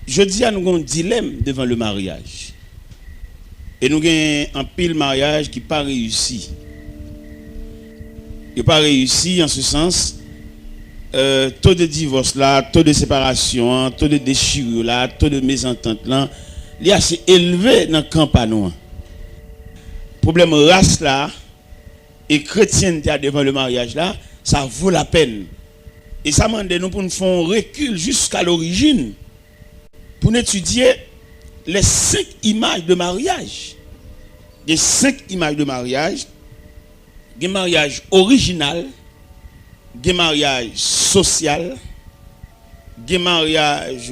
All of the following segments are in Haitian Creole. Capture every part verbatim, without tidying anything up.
Jodi a, nou gen yon dilèm devan le maryaj. E nou gen anpil maryaj ki pa reyisi. Yo pa reyisi an se sans, euh, to de divòs la, to de separasyon an, to de dechirure la, to de mezantant lan, li ase elve nan kan pa nou an. Pwoblèm ras la e kretyente a devan le maryaj la, sa vo lapèn. E sa mande nou pou n fè yon rekil jiska lorijin, pou n etidye les cinq images de mariage. Gen senk imaj de maryaj. Gen maryaj orijinal, gen maryaj sosyal, gen maryaj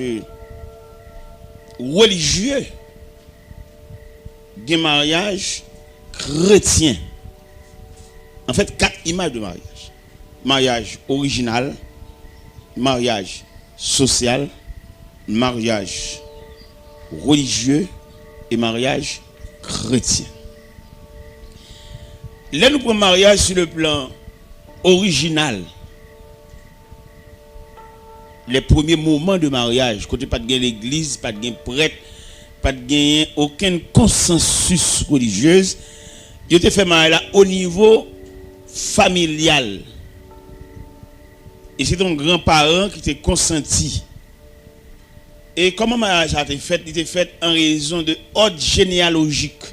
relijye, gen maryaj kretyen. Anfèt, kat imaj de maryaj. Maryaj orijinal, maryaj sosyal, maryaj relijye e maryaj kretyen. Lè nou pran maryaj sou le plan orijinal, les premiers moments de mariage, kote pa t gen legliz, pa t gen prèt, pa t genyen okenn konsansis relijyez, yo te fè maryaj la o nivo familyal. E se te yon granparan ki te konsanti. E kòman maryaj sa te fèt? Li te fèt an rezon de òd jeneyalojik.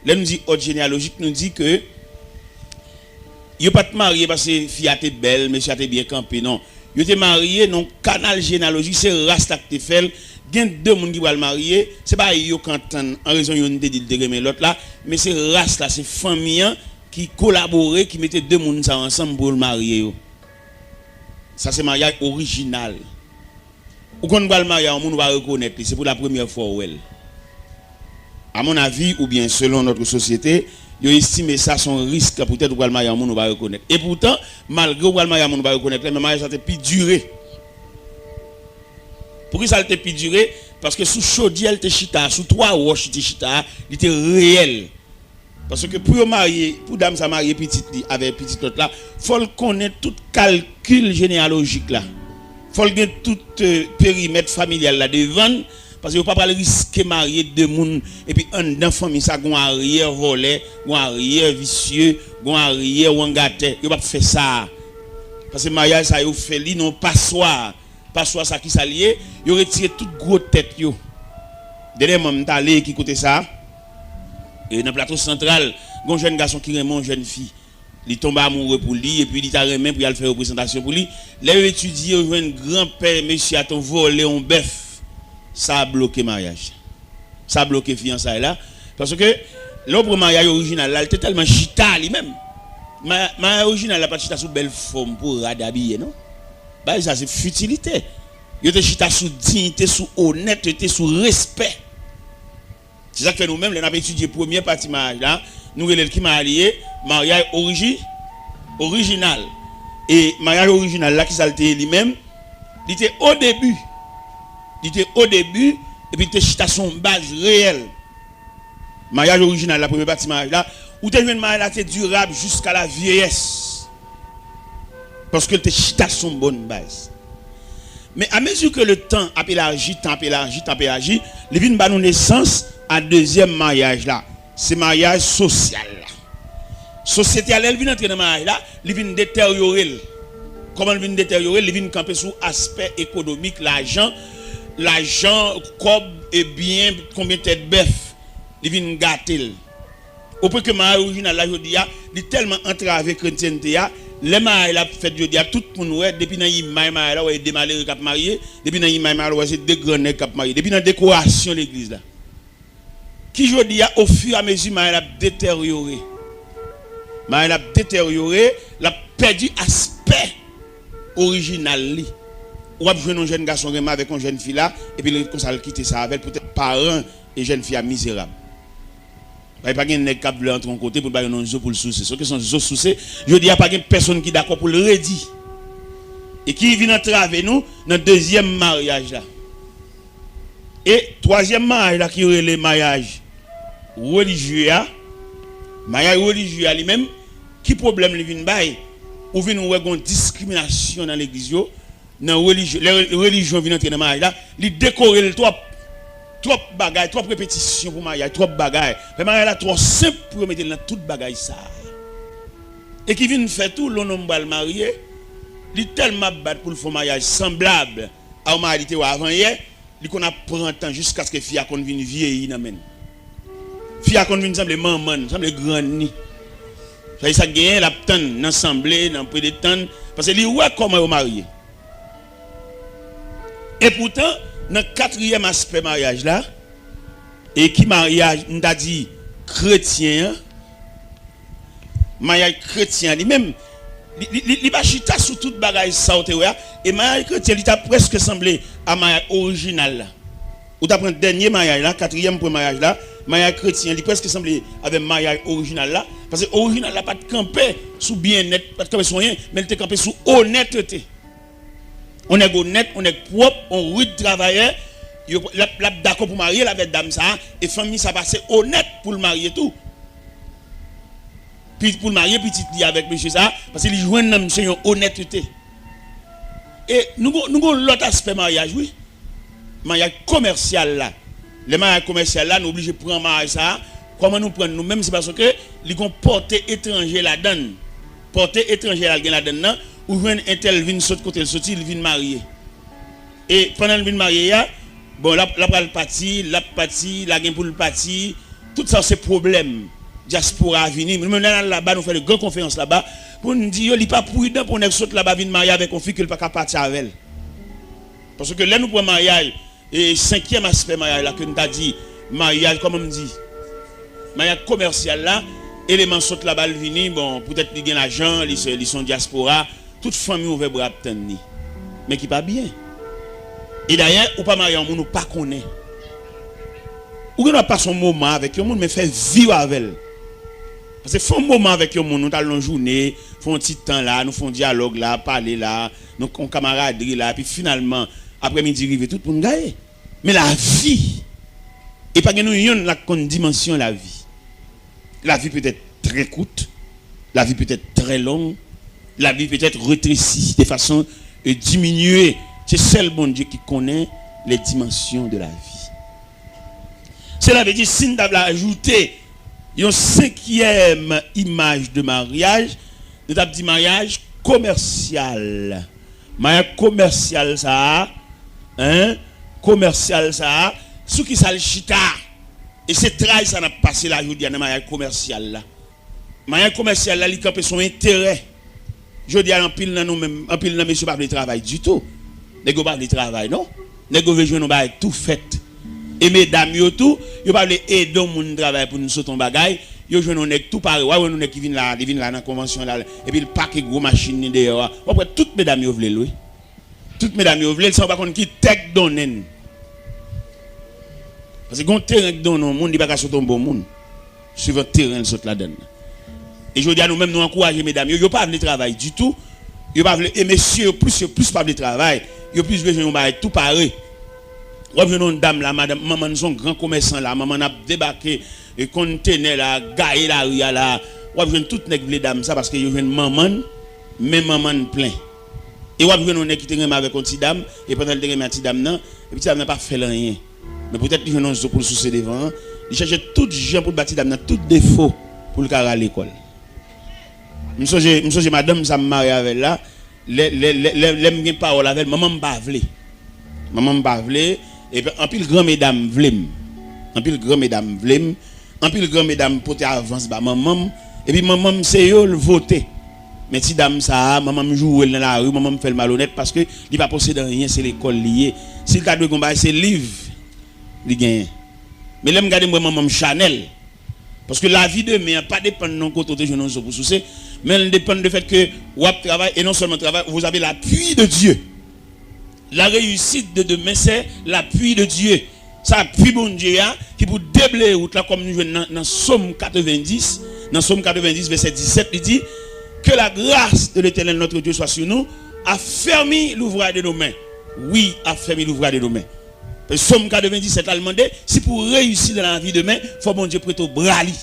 Lè nou di òd jeneyalojik, nou di ke yo pa t marye paske fi a te bèl, mesye a te byen kanpe, non. Yo te marye nan yon kanal jeneyalojik, se ras la ki te fè l. Gen de moun ki pral marye, se pa yo k antann an rezon youn te di l te renmen lòt la, men se ras la, se fanmi an ki kolabore, ki mete de moun sa yo ansanm pou yo marye yo. Sa se maryaj orijinal. Ou konn pral marye a yon moun ou pa rekonèt li, se pou la premyè fwa ou wè l. A mon avi, oubyen selon notre société, yo estime sa se yon risk poutèt ou pral marye a yon moun ou pa rekonèt. Epoutan, malgre ou pral marye a yon moun ou pa rekonèt la, men maryaj la te pi dire. Poukisa l te pi dire? Paske sou chodyè l te chita a, sou twa wòch li te chita a, li te reyèl. Paske pou yo marye, pou dam sa marye pitit li avèk pitit lòt la, fò l konnen tout kalkil jeneyalojik la. Fò l gen tout, euh, perimèt familyal la devan l, paske yo pa pral riske marye de moun, epi anndan fanmi sa, gon aryè vòlè, gon aryè visye, gon aryè wangatè. Yo p ap fè sa. Paske maryaj sa yo fè li nan paswa. Paswa sa ki sa l ye? Yo retire tout gwo tèt yo. Dènyèman, m t ale ki kote sa? E nan Plato Santral, gon jèn gason ki renmen yon jèn fi. Li tonbe amoure pou li, epi li ta renmen pou y al fè yon prezantasyon pou li. Lè yo etidye, yo jwenn granpè mesye a te vòlè yon bèf. Sa bloke maryaj. Sa bloke fiyansay la. Paske lè w pran maryaj orijinal la, li te tèlman chita li menm. Ma-, maryaj orijinal la pa t chita sou bèl fòm pou rad abiye, non. Bagay sa se fitilite. Yo te chita sou diyite, sou onètete, sou respè. Se sa k fè nou menm, lè n ap etidye premyè pati maryaj la, nou rele l ki maryaj li ye? Maryaj oriji-, orijinal. E maryaj orijinal la, ki sa l te ye li menm? Li te o debi. Li te o debi, epi li te chita sou yon baz reyèl. Maryaj orijinal la, premye pati maryaj la, ou te jwenn maryaj la te dirab jiska la vyeyès. Paske l te chita sou yon bòn baz. Men amezi ke le tan ap elaji, tan ap elaji, tan ap elaji, li vin ba nou nesans a dezyèm maryaj la. Se maryaj sosyal la. Sosyete a, lè l vin antre nan maryaj la, li vin deteryore l. Kòman l vin deteryore l? Li vin kanpe sou aspè ekonomik, lajan, lajan, kòb, e byen, konbyen tèt bèf. Li vin gate l. Opwen ke maryaj orijinal la jodi a, li tèlman antrave kretyente a, lè maryaj la ap fèt jodi a, tout moun wè, depi nan imaj maryaj la, w wè de malere k ap marye, depi nan imaj maryaj la, w wè se de gran nèg k ap marye, depi nan dekorasyon legliz la. Ki jodi a, ofiramezi maryaj la ap deteryore. Maryaj la ap deteryore, l ap pèdi aspè orijinal li. Ou ap jwenn yon jèn gason renmen avèk yon jèn fi la, epi l ret konsa, l kite sa avè l, poutèt paran e jèn fi a mizerab. Bay pa gen nèg k ap vle antre yon kote pou l ba youn yon zo pou l souse. Se yon kesyon zo souse. Jodi a, pa gen pèsonn ki dakò pou l redi. E ki vin antrave nou nan dezyèm maryaj la. E twazyèm maryaj la ki rele maryaj relijye a, maryaj relijye a li menm, ki pwoblèm li vin bay? Ou vin wè gon diskriminasyon nan legliz yo, nan relijyon, lè relijyon vin antre nan maryaj la, li dekore l twòp. Twòp bagay, twòp repetisyon pou maryaj, twòp bagay. Fè maryaj la twò senp pou yo mete l nan tout bagay sa a. E ki vin fè tou, lè yon nonm pral marye, li tèlman ap bat pou l fè yon maryaj sanblab a yon maryaj li te wè avan yè, li konn ap pran tan jiskaske fi a konn vin vyeyi nan men l. Fi a konn vin sanble manman l, sanble grann li. Sa e sa k genyen, l ap tann nan sanble, nan pretann, paske li wè kòman yo marye. Epoutan, nan katriyèm aspè maryaj la, e ki maryaj, m ta di, kretyen an, maryaj kretyen an li menm, li, li, li, li pa chita sou tout bagay sa w te wè a, e maryaj kretyen, li ta prèske sanble a maryaj orijinal la. Ou ta pran dènye maryaj la, katriyèm pwen maryaj la, maryaj kretyen, li prèske sanble avè maryaj orijinal la, paske orijinal la pa t kanpe sou byennèt, pa t kanpe sou anyen, men li te kanpe sou onètete. On nèg onèt, on nèg pwòp, on rid travayè, yo, l ap, l ap dakò pou marye l avèk dam sa a, e fanmi sa a pa se onèt pou l marye tou. Pi-, pou l marye pitit li avèk mesye sa a, paske li jwenn nan misye yon onètete. E nou gon, nou gon lòt aspè maryaj, wi. Maryaj komèsyal la. Lè maryaj komèsyal la, nou oblije pran maryaj sa a. Kòman nou pran l nou menm? Se paske li gon pòte etranje ladan l. Pòte etranje a l gen ladan l nan, ou jwenn entèl vin sot kote l soti, l vin marye. E pandan l vin marye a, bon, l ap, l ap pral pati, l ap pati, l a gen pou l pati, tout sa se pwoblèm. Dyaspora a vini. Nou menm lè n al laba, nou fè de gran konferans laba, pou n di yo, li pa pridan pou yon nèg sot laba vin marye avèk yon fi ke l pa ka pati avè l. Paske lè nou pran maryaj, e senkyèm aspè maryaj la ke m ta di, maryaj, kòman m di, maryaj komèsyal la, eleman sot laba l vini, bon, poutèt li gen lajan, li se, li se yon dyaspora, tout fanmi ouvè bra ap tann li. Men ki pa byen. E dayè, ou pa marye a yon moun ou pa konnen. Ou gen dwa pase yon moman avèk yon moun, men fè vi w avè l. Paske fè yon moman avèk yon moun, nou t al nan jounen, fè yon ti tan la, nou fè yon dyalòg la, pale la, nou yon kamaradri la, epi finalman, aprèmidi rive, tout moun gaye. Men lavi, e pa gen nou yonn la k konn dimansyon lavi. La vie peut être très courte, la vie peut être très longue, la vie peut être rétrécie de façon euh, diminuée. Se sèl Bondye ki konnen les dimensions de la vie. Cela veut dire, si n ta vle ajoute yon senkyèm imaj de maryaj, nou t ap di maryaj komèsyal. Maryaj komèsyal sa a, hein, komèsyal sa a, sou ki sa l chita? E se tray sa n ap pase la jodi a nan maryaj komèsyal la. Maryaj komèsyal la, li kanpe sou enterè. Jodi a, anpil nan nou menm, anpil nan mesye pa vle travay ditou. Nèg yo pa vle travay, non. Nèg yo vle jwenn yon bagay tou fèt. E medam yo tou, yo pa vle ede yon moun travay pou n sot yon bagay. Yo jwenn yon nèg tou pare. W a wè yon nèg ki vin la, li vin la nan konvansyon la, epi l pake gwo machin li deyò a. W ap wè tout medam yo vle l, wi. Tout medam yo vle l, san yo pa konn ki tè k donnen l. Paske gen yon teren k donnen yon moun, li pa ka sot yon bon moun. Swivan teren l sot ladan l. E jodi a, nou menm, nou ankouraje medam yo, yo pa vle travay ditou. Yo pa vle, e mesye yo plis, yo plis pa vle travay. Yo plis bezwen yon bagay tou pare. W ap jwenn yon dam la, madanm, manman n se yon gran komèsan la, manman n ap debake, e kontenè la, gaye lari a la. W ap jwenn tout nèg vle dam sa paske yo jwenn manman n, men manman n plen. E w ap jwenn yon nèg ki te renmen avèk yon ti dam, e pandan l te renmen ak ti dam nan, epi ti dam nan pa fè l anyen. Men poutèt li jwenn yon zo pou l souse devan an, li chèche tout jan pou l ba ti dam nan tout defo pou l ka rale kò l. M sonje, m sonje madanm sa m marye avè l la, lè, lè, lè, lè, lè m gen pawòl avè l, manman m pa vle. Manman m pa vle, epi anpil gran medam vle m. Anpil gran medam vle m. Anpil gran medam pote avans ba manman m, epi manman m se yo l vote. Men ti dam sa a, manman m joure l nan lari, manman m fè l malonèt paske li pa posede anyen, se lekòl li ye. Si l ta dwe gen yon bagay, se liv li genyen. Men lè m gade, m wè manman m chanèl. Paske lavi demen an pa depann nan kote w te jwenn yon zo pou souse, men l depann de fèt ke w ap travay, e non sèlman travay, vous avez l'appui de Dieu. La réussite de demain, c'est l'appui de Dieu. Sa apui Bondye a ki pou debleye wout la, kòm nou jwenn nan, nan Sòm katrevendis, nan Sòm katrevendis, vèsè disèt, li di, Que la grâce de l'Éternel notre Dieu soit sur nous, affermis l'ouvrage de nos mains. Wi, affermis l'ouvrage de nos mains. Sòm katrevendisèt la, l mande, si pou w reyisi nan lavi demen, fò Bondye prete w bra li.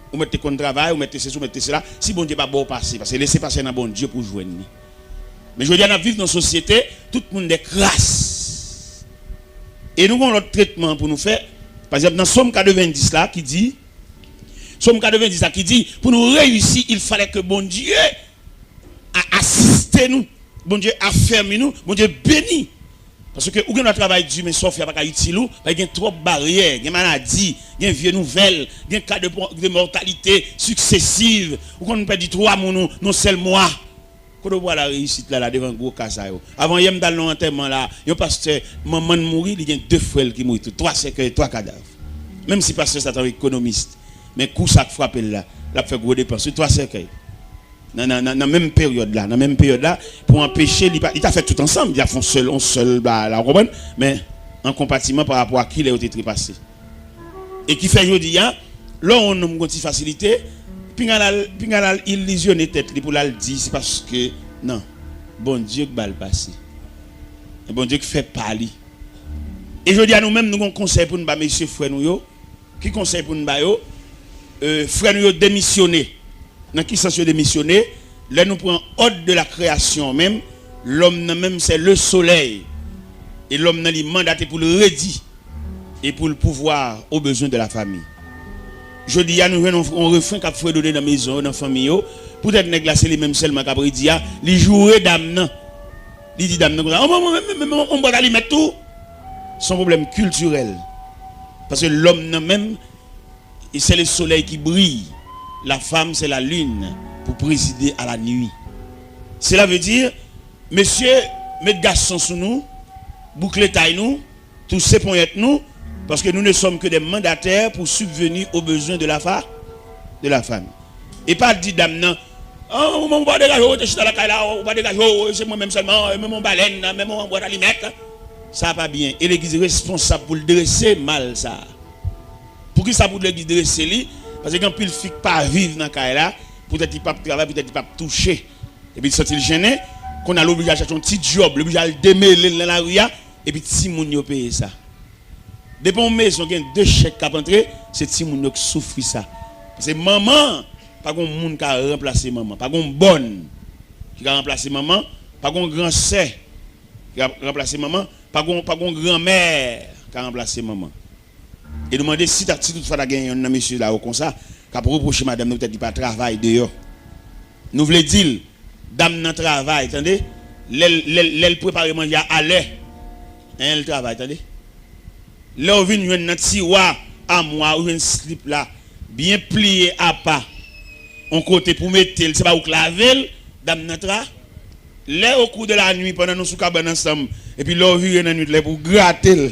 Ou mèt te konn travay, ou mèt te sesi, ou mèt te sela, si Bondye pa ba w pase, paske lese pase nan Bondye pou w jwenn li. Men jodi a n ap viv nan sosyete, tout moun de kras. E nou gen yon lòt tretman pou nou fè. Pa egzanp, nan Sòm katrevendis la ki di, Sòm katrevendis la ki di, pou nou reyisi, il fallait que Bondye a asiste nou, Bondye afèmi nou, Bondye beni. Paske ou gen dwa travay di, men sa w fè a pa ka itil ou, paske gen twòp baryè, gen maladi, gen vye nouvèl, gen ka de, de mòtalite siksesiv. Ou konn pèdi twa moun ou nan sèl mwa. Kote w pral la reyisit la, la devan gwo ka sa yo? Avan yè m t al nan yon antèman la, yon pastè, manman l mouri, li gen de frè l ki mouri tou. Twa sèkèy, twa kadav. Menm si pastè sa t yon ekonomis, men kou sa k frape l la, l ap fè gwo depans. Wi, twa sèkèy. Nan, nan, nan, nan menm peryòd la, nan menm peryòd la, pou anpeche li pa, li ta fè tout ansanm, li ta fè yon sèl, yon sèl ba la, w konprann? Men, an konpatiman pa rapò a kilè yo te trepase. E ki fè jodi a, lè yon nonm gon ti fasilite, pinga l al, pinga l al ilizyone tèt li pou l al di se paske, non, Bondye k ba l pase. E Bondye k fè pa li. E jodi a nou menm nou gon konsèy pou n ba mesye frè nou yo. Ki konsèy pou n ba yo? E, frè nou yo demisyone. Nan ki sans yo demisyone? Lè nou pran òd de la kreyasyon menm, lòm nan menm se le solèy. E lòm nan li mandate pou l redi e pou l pouvwa o bezwen de la fami. Jodi a, nou jwenn yon, yon refren k ap fredone nan mezon yo, nan fanmi yo. Poutèt nèg la, se li menm sèlman k ap redi a, li joure dam nan. Li di dam nan konsa, "An, mwen, mwen, mwen, mwen, mwen, mwen bwat alimèt tou." Se yon pwoblèm kiltirèl. Paske lòm nan menm, e c'est le soleil qui brille, la femme c'est la lune pour présider à la nuit. Cela veut dire, mesye, met gason sou nou, boukle tay nou, touse ponyèt nou, paske nou ne sommes que des mandataires pour subvenir aux besoins de la fa, de la famille. E pa di dam nan, "Ah, ou pa degaje w, rete chita lakay la, ou pa degaje w, se mwen menm sèlman, menm yon balèn, menm yon bwat alimèt." Sa pa byen. E legliz responsab pou l drese mal sa. Poukisa pou legliz drese li? Paske gen anpil fi k pa viv nan kay la, poutèt li p ap travay, poutèt li p ap touche. Epi li santi l jennen, kounye a l oblije al chache yon ti djòb, li oblije al demele l nan lari a, epi timoun yo peye sa. Depi yon mezon gen de chèk k ap antre, se timoun yo k soufri sa. Paske manman, pa gen moun ka ranplase manman. Pa gen bòn ki ka ranplase manman. Pa gen gran sè ki ka ranplase manman. Pa gen, pa gen granmè ka ranplase manman. E nou mande si ta, si toutfwa ta gen yonn nan mesye la yo konsa, k ap repwoche madanm nan poutèt li pa travay deyò. Nou vle di l, dam nan travay, tande. Lè l, lè l, lè l prepare manje a alè, en, l travay, tande. Lè w vin jwenn nan tiwa amwa, ou jwenn slip la, byen pliye apa, yon kote pou mete l, se pa ou k lave l, dam nan tra. Lè o kou de la nwi, pandan nou sou kabann ansanm, epi lè w vire nan nwit la, epi w grate l,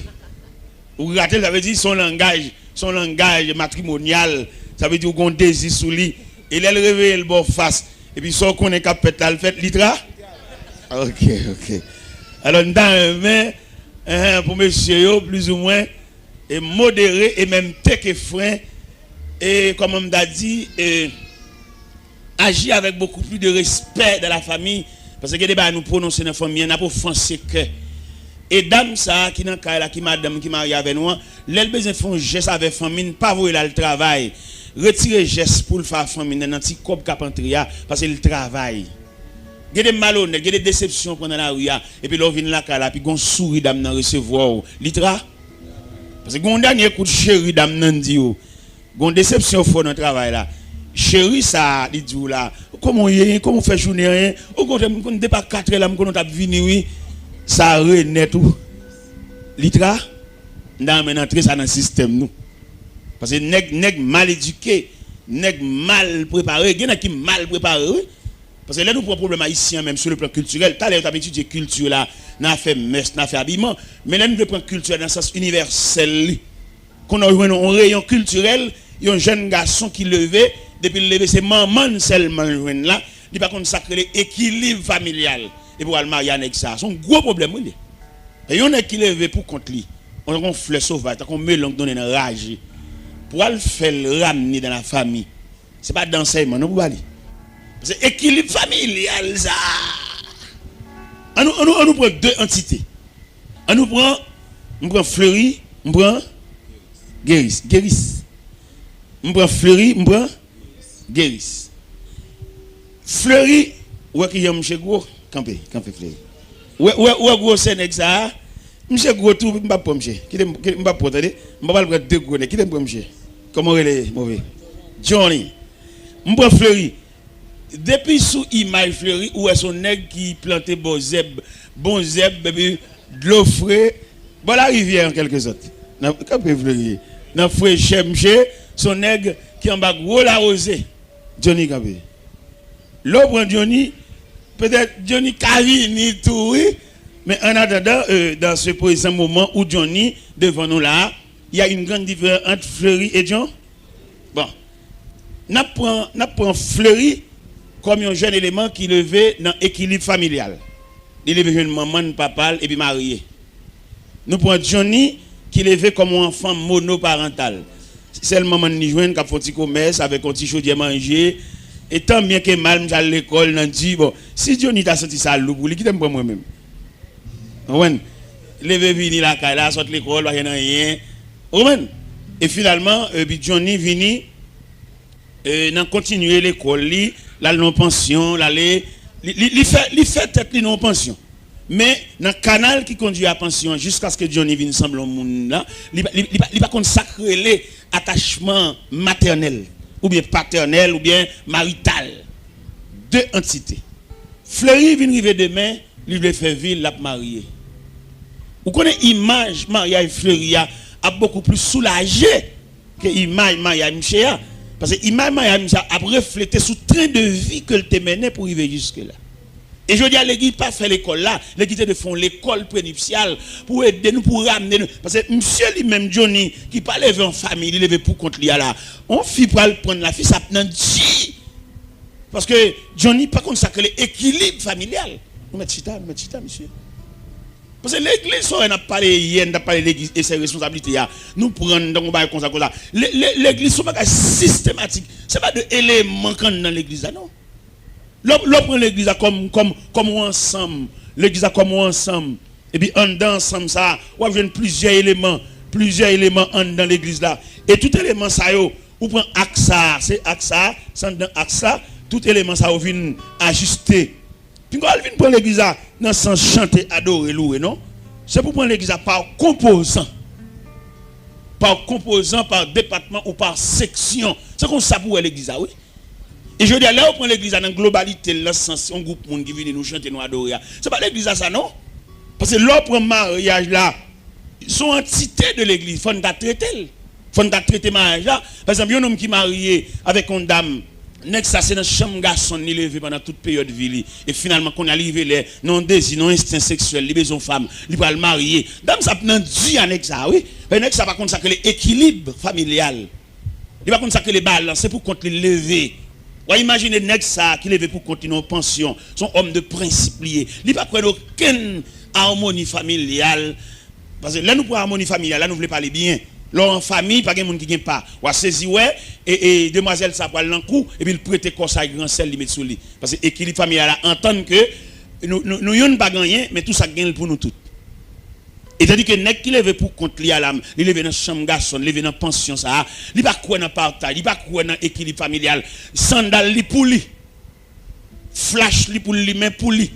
ou grate l, sa vle di se yon langaj, se yon langaj matrimonyal. Sa vle di ou gen yon dezi sou li. E lè l reveye l ba w fas, epi sa w konnen k ap fèt la, l fèt, li tra. Ok, ok. Alò, m ta renmen, eh, pou mesye yo, plizoumwen, e modere e menm teke fren, e kòman m ta di, e aji avèk bokou pli de respè dan la fami, paske gen de bagay nou pwononse nan fanmi an, n ap ofanse kè. E dam sa a ki nan kay la, ki madanm, ki marye avè nou an, lè l bezwen fè yon jès avè fanmi n, pa voye l al travay. Retire jès pou l fè a fanmi n nan, nan ti kòb k ap antre a, paske l travay. Gen de malonèt, gen de desepsyon w pran nan lari a, epi lè w vin lakay la, epi gen yon souri dam nan resevwa w, li tra. Paske gen yon dènye kout cheri dam nan di w. Gen yon desepsyon fò nan travay la. Cheri sa a, li di w la, kòman w ye? Kòman w fè jounen an? Okontrè, m konn depi a katrè la, m konnen w t ap vini, wi. Sa renèt ou. Li tra, m ta renmen n antre sa nan sistèm nou. Paske nèg, nèg mal edike, nèg mal prepare. Gen nèg ki mal prepare, wi. Paske lè nou pran pwoblèm ayisyen an menm sou le plan kiltirèl, talè yo t ap etidye kilti la, nan afè mès, nan afè abiman, men lè nou vle pran kilti la nan sans inivèsèl li, kounye a w jwenn yon reyon kiltirèl, yon jèn gason ki leve, depi l leve se manman l sèlman l jwenn la, li pa konn sa k rele ekilib familyal, epi w al marye a nèg sa a. Se yon gwo pwoblèm wi li ye. E yon nèg ki leve pou kont li, yon, yon flè sovaj, tankou yon melon k donnen nan raje, pou w al fè l ramne dan la fami, se pa de ansèyman non pou ba li. Paske ekilib familyal sa. An nou, an nou, an nou pran de antite. An nou pran, m pran Fleury, m pran Geris. Geris. M pran Fleury, m pran Geris. Fleury, ou wè kijan mouche gwo? Kanpe, kanpe, Fleri. Ou wè, ou wè, ou wè gwosè nèg sa a? Misye gwo tou, m p ap pran misye. Kite m, kite m p ap pran, tande. M pa pral pran de gwo nèg. Kite m pran misye. Kòman w rele, move? Johnny. M pran Fleri. Depi sou imaj Fleri, ou wè se yon nèg ki plante bon zèb, bon zèb, epi dlo fre, bò larivyè an kèlke sòt. Nan, kanpe Fleri. Nan frechè misye, se yon nèg ki anba gwo lawoze. Johnny kanpe. Lè w pran Johnny, petèt Johnny ka vini tou, wi. Men an atandan, euh, dans ce présent moment où Johnny devan nou la, il y a une grande différence entre Fleri et John. Bon, n ap pran, n ap pran Fleri kòm yon jèn eleman ki leve nan ekilib familyal. Li leve jwenn manman l, papa l, epi marye. Nou pran Johnny ki leve kòm yon anfan monoparantal. Sèl manman l li jwenn k ap fè yon ti komès avèk yon ti chodyè manje. E tan byen ke mal, misye al lekòl nan di, bon, si Johnny ta santi sa lou pou li, kite m pran mwen menm. Ou konprann? Leve vini lakay la, sot lekòl, pa gen anyen. Ou konprann? E finalman, epi Johnny vini, e, nan kontinye lekòl li, l al nan yon pansyon, l ale, li, li, li fè, li fè tèt li nan yon pansyon. Men, nan kanal ki kondui a pansyon an, jiskaske Johnny vin sanble yon moun la, li, pa- li, li, pa- li pa konn sa k rele atachman matènèl, oubyen patènèl, oubyen marital. De antite. Fleri vin rive demen, li vle fè vi l, l ap marye. Ou konnen imaj maryaj Fleri a ap bokou plis soulaje ke imaj maryaj misye a. Paske imaj maryaj misye a ap reflete sou tren de vi ke l te mennen pou rive jiske la. E jodi a, legliz pa fè lekòl la, legliz te dwe fè yon lekòl prenipsyal pou ede nou, pou ramne nou. Paske misye li menm, Johnny, ki pa leve an fanmi, li leve pou kont li a la. On fi pral pran l la, fi sa ap nan di. Paske Johnny pa konn sa k rele ekilib familyal. Nou mèt chita, nou mèt chita, mesye. Paske legliz, sa w wè n ap pale yè, n t ap pale legliz e se responsablite a. Nou pran n tankou bagay konsa, konsa. Le- le- Legliz se yon bagay sistematik. Se pa de eleman k anndan legliz la, non. Lè w- lè w pran legliz la kòm, kòm, kòm yon ansanm, legliz la kòm yon ansanm, epi anndan ansanm sa a, w ap jwenn plizyè eleman, plizyè eleman anndan legliz la. E tout eleman sa yo, ou pran aks sa a, se aks sa a, se anndan aks la, tout eleman sa yo vin ajiste. Pinga w al vin pran legliz la nan sans chante, adore, louwe, non. Se pou pran legliz la pa konpozan. Pa konpozan, pa depatman ou pa seksyon. Se konsa pou w wè legliz la, wi. E jodi a, lè w pran legliz la nan globalite l, nan sans yon gwoup moun ki vini, nou chante, nou adore a, se pa legliz la sa, non. Paske lè w pran maryaj la, se yon antite de legliz, fò n ta trete l. Fò n ta trete maryaj la. Pa egzanp, yon nonm ki marye avèk yon dam, nèg sa se nan chanm gason l li leve pandan tout peryòd vi li. E finalman, kounye a li rive lè, nan yon dezi, nan yon ensten seksyèl, li bezwen yon fanm, li pral marye. Dam sa ap nan di a nèg sa, wi. Paske nèg sa pa konn sa k rele ekilib familyal. Li pa konn sa k rele balans, se pou kont li l leve. W a imajine nèg sa a ki leve pou kont li nan yon pansyon, se yon òm de prensip li ye. Li pa kwè nan okenn amoni familyal. Paske lè nou pran amoni familyal la, nou vle pale byen. Lè w an fanmi, pa gen moun ki gen pa. W a sezi wè, e, e demwazèl sa pral nan kou, epi l prete kò sa a gran sè l, li met sou li. Paske ekilib familyal la antann ke nou, nou, nou youn pa gen anyen, men tou sa k gen l pou nou tout. E tandike nèg ki leve pou kont li a la, li leve nan chanm gason, li leve nan pansyon sa a, li pa kwè nan pataj, li pa kwè nan ekilib familyal. Sandal li pou li. Flach li pou l limen pou li.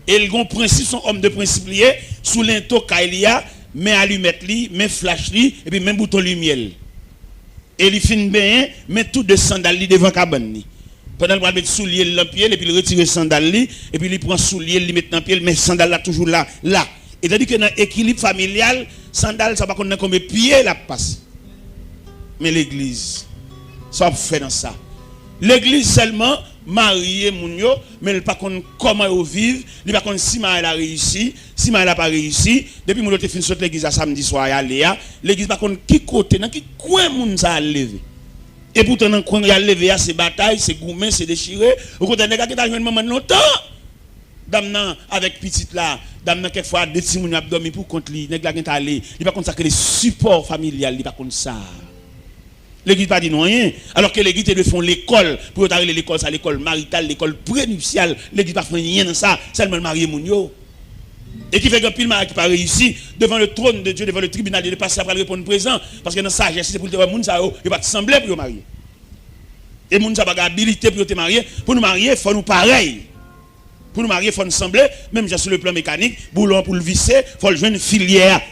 E l gon prensip, se yon òm de prensip li ye, sou lento kay li a, men alimèt li, men flach li, epi men bouton limyè l. E li fin benyen, men tou de sandal li devan kabann li. Pandan l pral met soulye l nan pye l, epi l retire sandal li, epi li pran soulye l, li met nan pye l, men sandal la toujou la, la. E tandike nan ekilib familyal, sandal sa pa konn nan konbyen pye l ap pase. Men legliz, sa w ap fè nan sa? Legliz sèlman marye moun yo, men l pa konn kòman yo viv, li pa konn si maryaj la reyisi, si maryaj la pa reyisi. Depi moun yo te fin sot legliz la samdi swa y ale a, legliz pa konn ki kote, nan ki kwen moun sa al leve. E poutan nan kwen y al leve a, se batay, se goumen, se dechire. Okontrè, nèg la gentan jwenn manman l lontan. Dam nan avèk pitit la, dam nan kèk fwa de timoun yo ap dòmi pou kont li, nèg la gentan ale, li pa konn sa k rele sipò familyal, li pa konn sa. Legliz pa di nou anyen, alòske legliz te dwe fè yon lekòl, pou yo ta rele lekòl sa lekòl marital, lekòl prenipsyal, legliz pa fè anyen nan sa, sèlman l marye moun yo. E ki fè gen anpil maryaj ki pa reyisi, devant le trône de Dieu, devant le tribunal de Dieu, pastè a pral reponn prezan, paske nan sajès li, se pou l te wè moun sa yo, yo pa t sanble pou yo marye. E moun sa pa gen abilite pou yo te marye, pou nou marye, fò nou parèy. Pou nou marye, fò n sanble, menm jan sou le plan mekanik, boulon an pou l vise, fò l jwenn filyè a.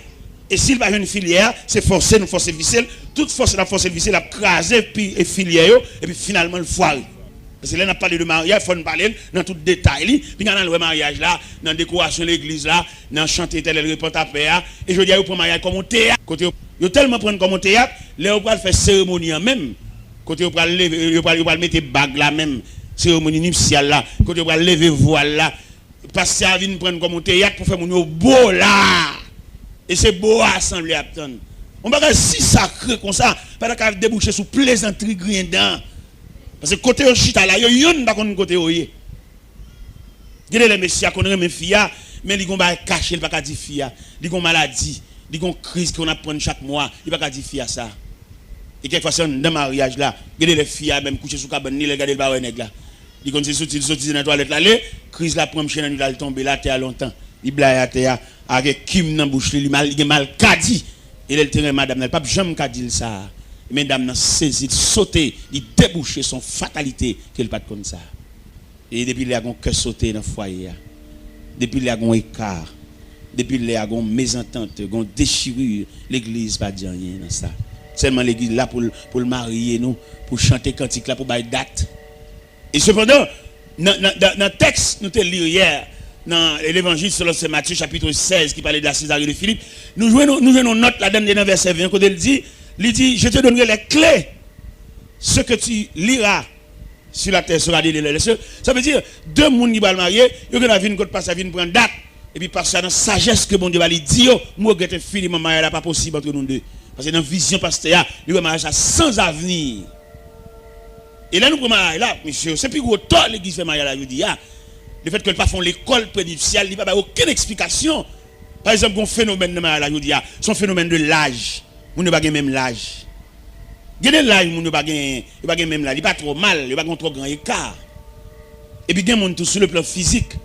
E si l pa jwenn filyè a, se fòse nou fòse vise l. Tout fòse n ap fòse l vise, l ap kraze pi, e filyè yo, epi finalman l fware. Paske lè n ap pale de maryaj, fò n pale l nan tout detay li. Pinga n al wè maryaj la, nan dekorasyon legliz la, nan chante Etènèl repann ta pè a. E jodi a, yo pran maryaj kòm yon teyat. Kote yo, yo tèlman pran l kòm yon teyat, lè yo pral fè seremoni an menm, kote yo pral leve, yo pral, yo pral mete bag la menm, seremoni nipsyal la, kote yo pral leve vwal la, pastè a vin pran l kòm yon teyat pou fè moun yo bo la. E se bo a asanble ap tann. Yon bagay si sakre konsa, pa ta ka debouche sou plezantri griyen dan. Paske kote yo chita la, yo yonn pa konn kote yo ye. Gen de lè mesye a konn renmen fi a, men li gon bagay kache, li pa ka di fi a. Li gon maladi, li gon kriz ki konn ap pran l chak mwa, li pa ka di fi a sa. E kèk fwa se anndan maryaj la. Gen de lè fi a menm kouche sou kabann li, lè l gade l pa wè nèg la. Li konn se soti, li soti se nan twalèt l ale, kriz la pran mche nan nwit la, l tonbe l atè a lontan. Li blayi atè a, avèk kim nan bouch li, li mal, li gen malkadi. E lè l te renmen madanm nan, li p ap janm ka di l sa. Men dam nan sezi, l sote, li debouche, se yon fatalite ke l pa t konn sa. E depi lè a gon kè sote nan fwaye a. Depi lè a gon eka. Depi lè a gon mezantant, gon dechiri, legliz pa di anyen nan sa. Sèlman legliz la pou l, pou l marye nou, pou chante kantik la, pou bay dat. E sepandan, nan, nan, nan, nan tèks nou te li yè, nan Levanjil selon Sen Matye, chapit sèz, ki pale de la Sezare de Filip, nou jwenn, nou jwenn yon nòt ladan, nan vèsè ven, kote l di, li di, Je te donnerai les clés. Ce que tu liras sur la terre sera lié dans les cieux. Sa vle di, de moun ki pral marye, yo gen dwa vin kot pastè a vin pran dat. Epi pastè a nan sajès ke Bondye ba li di yo, m regrèt enfiniman, maryaj la pa posib antre nou de. Paske nan vizyon pastè a, li wè maryaj la san avni. E lè nou pran maryaj la, mesye, se pi gwo tò legliz fè maryaj la jodi a. Lefètke l pa fè yon lekòl prenipsyal, li pa bay okenn eksplikasyon. Pa egzanp, gon fenomèn nan maryaj la jodi a, se yon fenomèn de laj. Moun yo pa gen menm laj. Gen de laj moun yo pa gen, yo pa gen menm laj. Li pa twò mal, yo pa gen twò gran eka. Epi gen moun tou, sou le plan fizik,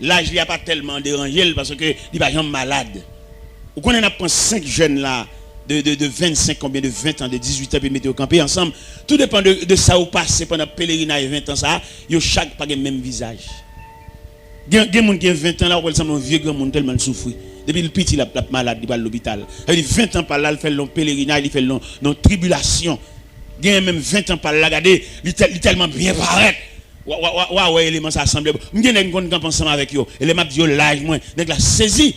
laj li a pa tèlman deranje l paske li pa janm malad. Ou konnen n ap pran senk jèn la de, de, de vennsenk, konbyen de ven an, de dizuit an, epi mete yo kanpe ansanm. Tou depann de, de sa yo pase pandan pelerinaj ven an sa a, yo chak pa gen menm vizaj. Gen, gen moun gen ven an la, ou wè l sanble yon vye granmoun tèlman l soufri. Depi l piti, l ap, l ap malad, li pral lopital. Sa vle di ven an pa l la, l fè l nan yon pelerinaj, li fè l nan, nan yon tribilasyon. Gen menm ven an pa l la, gade, li tèl, li tèlman byen parèt. Wa, wa, wa, wa wè eleman sa sanble. M gen nèg m konn kanpe ansanm avèk yo. E lè m ap di yo laj mwen, nèg la sezi.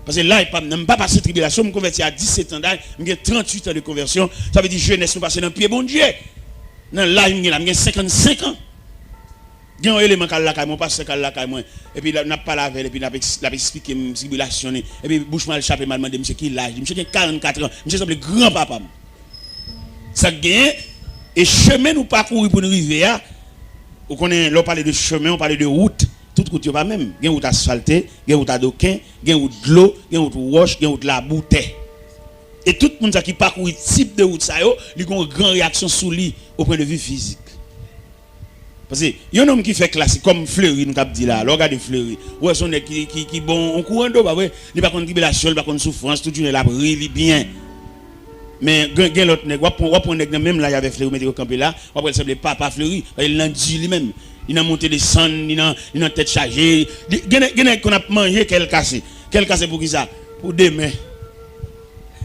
Paske laj pa m nan, m pa pase tribilasyon, m konvèti a disèt an daj, m gen tranntuit an de konvèsyon. Sa vle di jenès nou pase nan pye Bondye. Nan laj m gen la, m gen senkannsenk an. Gen yon eleman k al lakay mwen, yon pastè k al lakay mwen, epi l ap, n ap pale avè l, epi l ap eks-, l ap eksplike m tribilasyon li, epi bouch mwen al chape m al mande misye ki laj li. Misye gen karannkat an, misye sanble granpapa m. Sa k genyen, e chemen nou pakouri pou n rive a, ou konnen, lè w pale de chemen, w pale de wout, tout wout yo pa menm. Gen wout asfalte, gen wout adoken, gen wout dlo, gen wout wòch, gen wout labou, tè. E tout moun sa ki pakouri tip de wout sa yo, li gen yon gran reyaksyon sou li, o pwen de vi fizik. Paske yon nonm ki fè klasik, kòm Fleury nou t ap di la, lè w gade Fleury, ou wè se yon nèg ki, ki, ki bon yon kou an do, pa vre? Li pa konn tribilasyon, li pa konn soufrans, tout jounen l ap ri, li byen. Men gen, gen lòt nèg, w ap pran, w ap pran nèg nan menm laj avèk Fleury, mete yo kanpe la, w ap wè l sanble papa Fleury, paske li nan di li menm. Li nan monte desann, li nan, li nan tèt chaje. Li, gen nèg, gen nèg konn ap manje kè l kase. Kè l kase poukisa? Pou demen.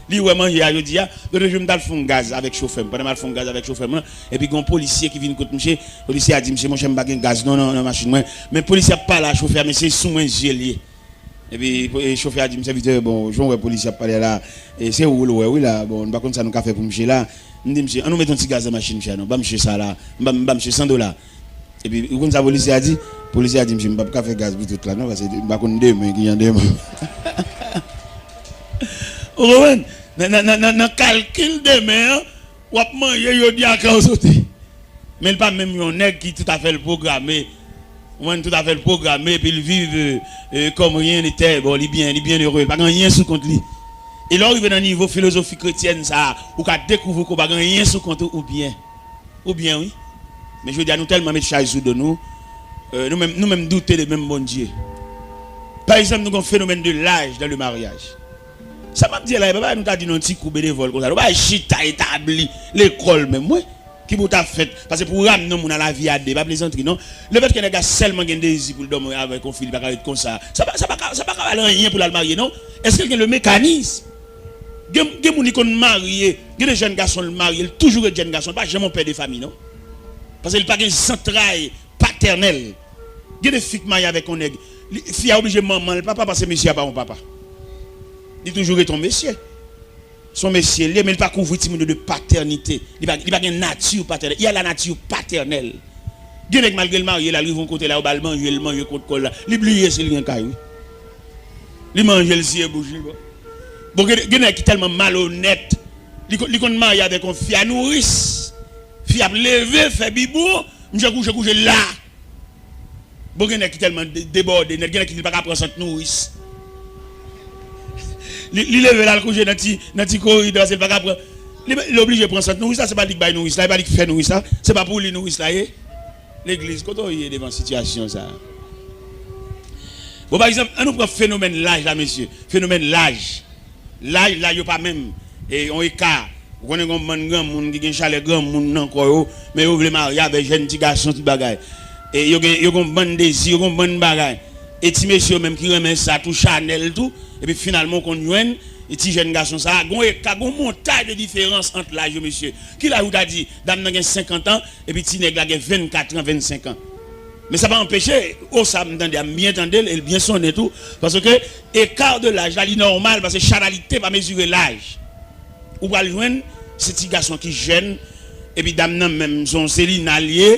Li wè manje a jodi a. Lòt jou m t al fon gaz avèk chofè m. Pandan m al fon gaz avèk chofè m lan, epi gen yon polisye ki vin kot misye. Polisye a di misye, monchè, m pa gen gaz non, nan, nan machin mwen. Men polisye ap pale a chofè a, men se sou mwen zye l ye. Epi po-, e chofè a di m, sèvitè, bon, jan w wè polisye ap pale a la, e se ou l wè wi la. Bon, nou pa konn sa nou ka fè pou misye la. M di misye, ann nou met yon ti gaz nan machin misye a non. Ban misye sa la. M ba, m ba misye san dola. Epi, ou konn sa polisye a di? Polisye a di, mesye, m p ap ka fè gaz pou tout la non, paske m pa konn demen ki jan demen. Ou konprann? Nan, nan, nan, nan, nan kalkil demen an, w ap manje jodi a kè w sote. Men l pa menm yon nèg ki tout afè l pwograme. Ou konprann, tout afè l pwograme, epi l viv, e, e, comme rien n'était. Bon, li byen, li byen ere, li pa gen anyen sou kont li. E lè w rive nan nivo filozofi kretyèn sa a, ou ka dekouvri ke w pa gen anyen sou kont ou, ou byen. Ou byen, wi. Men jodi a, nou tèlman met chay sou do nou, e, nou menm, nou menm doute de menm Bondye. Pa egzanp, nou gen yon fenomèn de laj dans le mariage. Sa m ap di la, e pa bagay nou ta di nan yon ti kou benevòl konsa. Nou pa chita etabli lekòl menm, wi. Ki pou ta fèt? Paske pou w ramne yon moun a lavi a de, pa plezantri non. Lefètke nèg la sèlman gen dezi pou l dòmi avèk yon fi, li pa ka ret konsa. Sa pa, sa pa ka, sa pa ka ba l anyen pou l al marye non. Èske l gen le mécanisme? Gen, gen moun li konn marye, gen de jèn gason l marye, l toujou ret jèn gason, l pa janm yon pè de fami non. Paske l pa gen zantray patènèl. Gen de fi k marye avèk yon nèg, li, fi a oblije manman l papa paske mesye a pa yon papa. Li toujou ret yon mesye. Se yon mesye l ye, men li pa kouvri timoun yo de patènite. Li pa, li pa gen nati patènèl. Il a la nature paternelle. Gen nèg malgre l marye la, l rive yon kote la, yo ba l manje, l manje kont kò l la. Li bliye si l gen kay, wi. Li manje, l siye bouch li, bon. Bon, gen, gen nèg ki tèlman malonèt, li, ko- li konn marye avèk yon fi a nouris. Fi ap leve, fè bibwon, misye kouche, kouche la. Bon, gen nèg ki tèlman de- debòde nèt, gen nèg ki di l pa ka pran sant nouris. Li, li leve l al kouche nan ti, nan ti koridò, se l pa ka pran. Li, li oblije pran sant nouris la, se pa li k bay nouris la, e pa li k fè nouris la, se pa pou li nouris la ye. Legliz, kote w ye devan sitiyasyon sa a? Bon, pa egzanp, ann nou pran fenomèn laj la, mesye. Fenomèn laj. Laj la, yo pa menm, e, yon eka. Ou konnen gen yon bann granmoun ki gen chalè granmoun nan kò yo, men yo vle marye avèk jèn ti gason, tout bagay. E yo gen, yo gen yon bann dezi, yo gen yon bann bagay. E ti mesye yo menm ki renmen sa tou, chanèl tou, epi finalman w konn jwenn e ti jèn gason sa a, gen yon eka, gen yon montay de diferans ant laj yo, mesye. Ki laj ou ta di, dam nan gen senkant an, epi ti nèg la gen vennkat an, vennsenk an? Men sa pa anpeche, o sa m tande a, m byen tande l, e l byen sonnen tou, paske eka de laj la, li nòmal, paske chanalite pa mezire laj. Ou pral jwenn, se ti gason ki jèn, epi dam nan menm, se yon Selina l ye,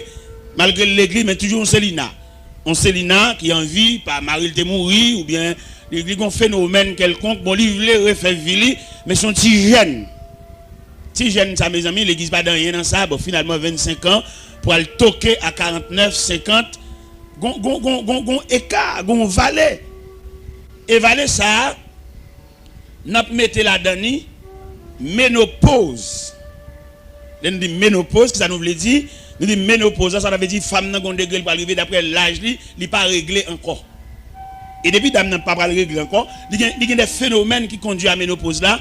malgre l legliz, men toujou yon Selina. Yon Selina ki an vi, pa mari l te mouri, oubyen li, li gen yon fenomèn kèlkonk, bon, li vle refè vi li, men se yon ti jèn. Ti jèn sa, mezanmi, legliz pa dan anyen nan sa. Bon, finalman, vennsenk an, pral toke a karantnèf, senkant, gon, gon, gon, gon, gon eka, gon vale. E vale sa a, n ap mete ladan li menopoz. Lè n di menopoz, kisa nou vle di? Nou di menopoz la, sa vle di fanm nan gon degre l pral rive, daprè laj li, li pa regle ankò. E depi dam nan pa pral regle ankò, li gen, li gen de fenomèn ki kondui a menopoz la,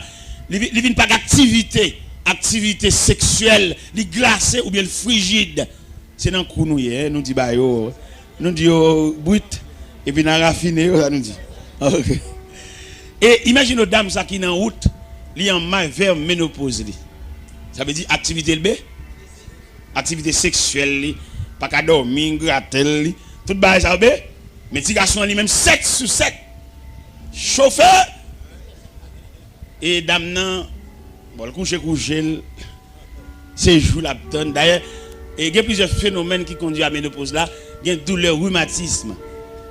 li, vi- li vin pa gen aktivite, aktivite seksyèl, li glase oubyen l frijid. Se nan kou nou ye, nou di ba yo, nou di yo brit, epi n a rafine yo, sa nou di. Ok. E imajine w dam sa ki nan wout, li an may vè menopoz li. Sa vle di aktivite l be, aktivite seksyèl li, pa ka dòmi, gratèl li, tout bagay sa yo be, men ti gason an li menm sèt sou sèt. Chofe! E dam nan, bon, l kouche kouche l, se jou l ap tann. Dayè, e gen plizyè fenomèn ki kondui a menopoz la, gen doulè rimatism,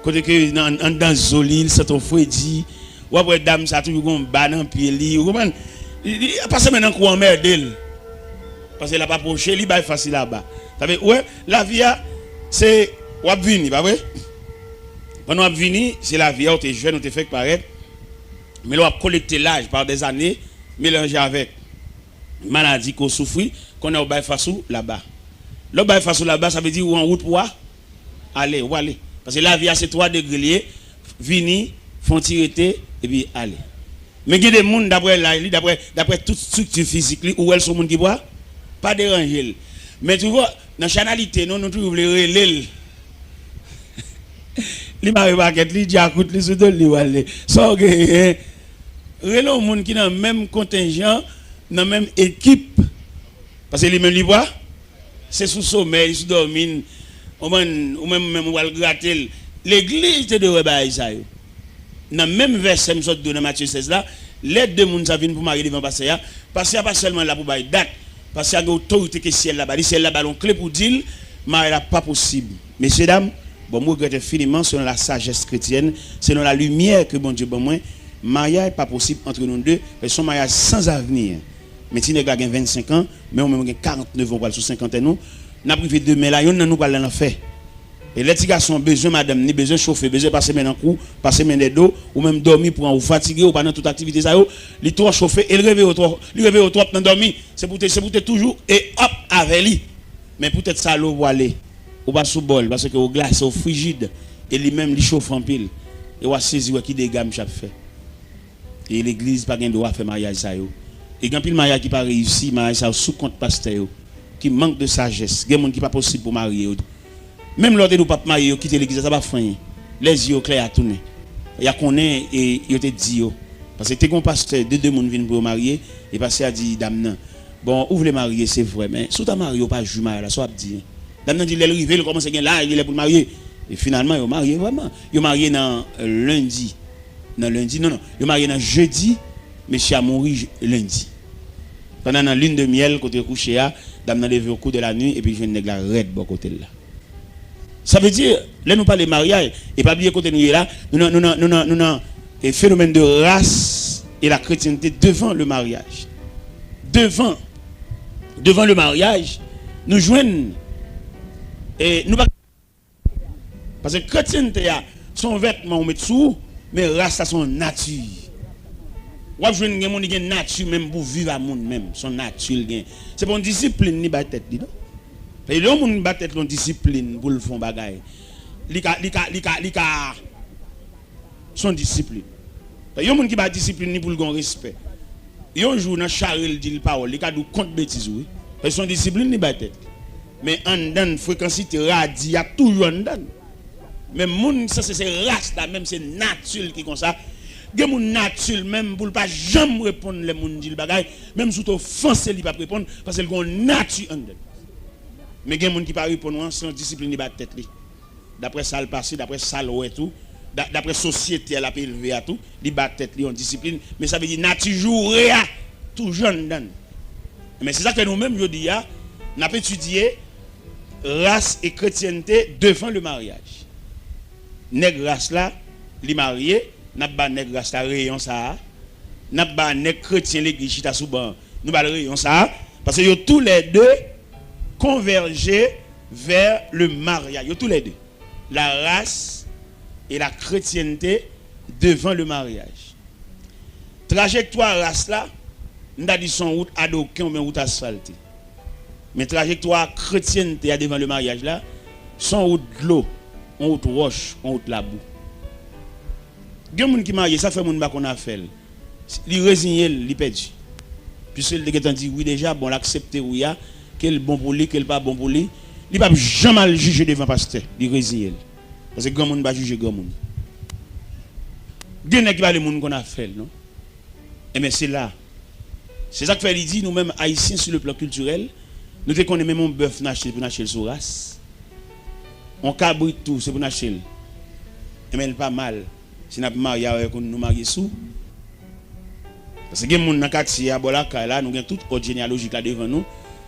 kote ke nan anndan zo li, l santi w fredi, w ap wè dam sa toujou gen yon ba nan pye li, ou konprann? Li, li pase men nan kou anmède l. Paske l ap apwoche, li bay fas li laba. Sa vle, ou wè, lavi a, se, w ap vini, pa vre? Pandan w ap vini, se lavi a, ou te jèn, ou te fèk parèt. Men lè w ap kolekte laj pa dèzane, melanje avèk maladi ke w soufri, kounye a w bay fas ou laba. Lè w bay fas ou laba, sa vle di ou an wout pou w ale, ou ale. Paske lavi a se twa degre li ye, vini, fè yon ti rete, epi ale. Men gen de moun, daprè laj li, daprè, daprè tout estrikti fizik li, ou wè l se yon moun ki pa, pa deranje l. Men toujou, nan chanalite nou, nou toujou vle rele l. Li mare pakèt li, djakout li sou do l, li prale. Sa w genyen? Rele yon moun ki nan menm kontenjan, nan menm ekip. Paske li menm li pa, se sou somèy, sou dòmi, ou menm, ou menm, menm ou pral grate l. Legliz te dwe wè bagay sa yo. Nan menm vèsè m sot di w nan Matye sèz la, lè de moun sa vin pou marye devan pastè a, pastè a pa sèlman la pou bay dat, pastè a gen otorite ke syèl la ba li, syèl la ba l yon kle pou di l, maryaj la pa posib. Mesye dam, bon, m regrèt enfiniman, selon la sajès kretyèn, selon la limyè ke Bondye ban mwen, maryaj pa posib antre nou de, se yon maryaj san avni. Men ti nèg la gen vennsenk an, men ou menm ou gen karantnèf an, ou pral sou senkantèn ou, n ap rive demen la, yonn nan nou pral nan lanfè. E lè ti gason an bezwen madanm ni, bezwen chofe, bezwen pase men nan kou, pase men dèyè do, ou menm dòmi pran ou, fatige, ou pa nan tout aktivite sa yo, li twò chofe, e l reveye w twò, li reveye w twòp nan dòmi. Se pou te, se pou te toujou e up avè li. Men poutèt sa lè w pwale, ou pa sou bò l, paske ou glase, ou frijid, e li menm li chofe anpil. E w a sezi wè ki dega misye ap fè. E legliz pa gen dwa fè maryaj sa yo. E gen anpil maryaj ki pa reyisi, maryaj sa yo sou kont pastè yo. Ki mank de sajès. Gen moun ki pa posib pou marye yo. Menm lè w te di w p ap marye, yo kite legliz la, sa pa fè anyen. Lè zye yo klè, y a tounen. Y a konnen e yo te di yo. Paske te gen yon pastè, de, de moun vin pou yo marye, e pastè a di dam nan, "Bon, ou vle marye, se vre, men si w ta marye, w pa jwi maryaj la, sa w ap di?" Dam nan di lè l rive, l kòmanse gen laj, li lè pou l marye. E finalman, yo marye vrèman. Yo marye nan, euh, lendi. Nan lendi, non, non. Yo marye nan jedi, mesye a mouri j-, lendi. Pandan nan lune de miel, kote yo kouche a, dam nan leve au cours de la nuit epi jwenn nèg la rèd bò kote l la. Sa vle di, lè nou pale maryaj, e pa bliye kote nou ye la, nou nan, nou nan, nou nan, nou nan, e, phénomène de race et la chrétienté devant le mariage. Devant, devant le mariage, nou jwenn, e, nou pa Paske kretyente a, se yon vètman ou met sou ou, men ras la se yon nati. W ap jwenn gen moun ki gen nati menm pou viv a moun menm, se yon nati l gen. Se pa yon disiplin li bay tèt li, non. Paske lè yon moun ba tèt li yon disiplin pou l fè yon bagay, li ka, li ka, li ka, li ka, se yon disiplin. Yon moun ki ba disiplin li pou l gen yon respè. Yon jou nan chari l di l pawòl, li ka di w kont betiz wi. Paske se yon disiplin li bay tèt li. Men anndan l, frekansite, radi a toujou anndan l. Men moun ki sanse se ras la, menm se nati l ki konsa. Gen moun nati l menm pou l pa janm reponn lè moun di l bagay, menm si w te ofanse li p ap reponn, paske l gen yon nati anndan l. Men gen moun ki pa reponn ou an, se yon disiplin li bay tèt li. Daprè sa l pase, daprè sa l wè tou, da-, daprè sosyete a l ap elve a tou, li ba tèt li yon disiplin, men sa vle di nati joure a toujou anndan l. Men se sa k fè nou menm jodi a, n ap etidye ras e kretyente devan le maryaj. Nèg ras la, li marye, n ap ba nèg ras la reyon sa a, n ap ba nèg kretyen legliz chita sou ban an, nou ba l reyon sa a, paske yo toulède konvèje vers le mariage. Yo toulède. La race et la chrétienté devant le mariage. Trajektwa ras la, m ta di se yon wout adoken oubyen wout asfalte. Men trajektwa kretyente a devan le maryaj la, se yon wout dlo, yon wout wòch, yon wout labou. Gen moun ki marye, sa fè moun pa konn afè l. Li reziye l, li pèdi. Piske l te gentan di wi deja, bon, l aksepte wi a, ke l bon pou li, ke l pa bon pou li. Li p ap janm al jije devan pastè, li reziye l. Paske granmoun pa jije granmoun. Gen nèg ki pa vle moun konn afè l, non. Enben, se la. Se sa k fè li di, nou menm, Ayisyen, sur le plan culturel, nou te konnen menm yon bèf n achte, se pou n achte l sou ras. Yon kabrit tou, se pou n achte l. Enben, l pa mal. Si n ap marye avèk youn, nou marye sou. Paske gen moun nan katye a, bò lakay la, nou gen tout òb jeneyalojik la devan nou.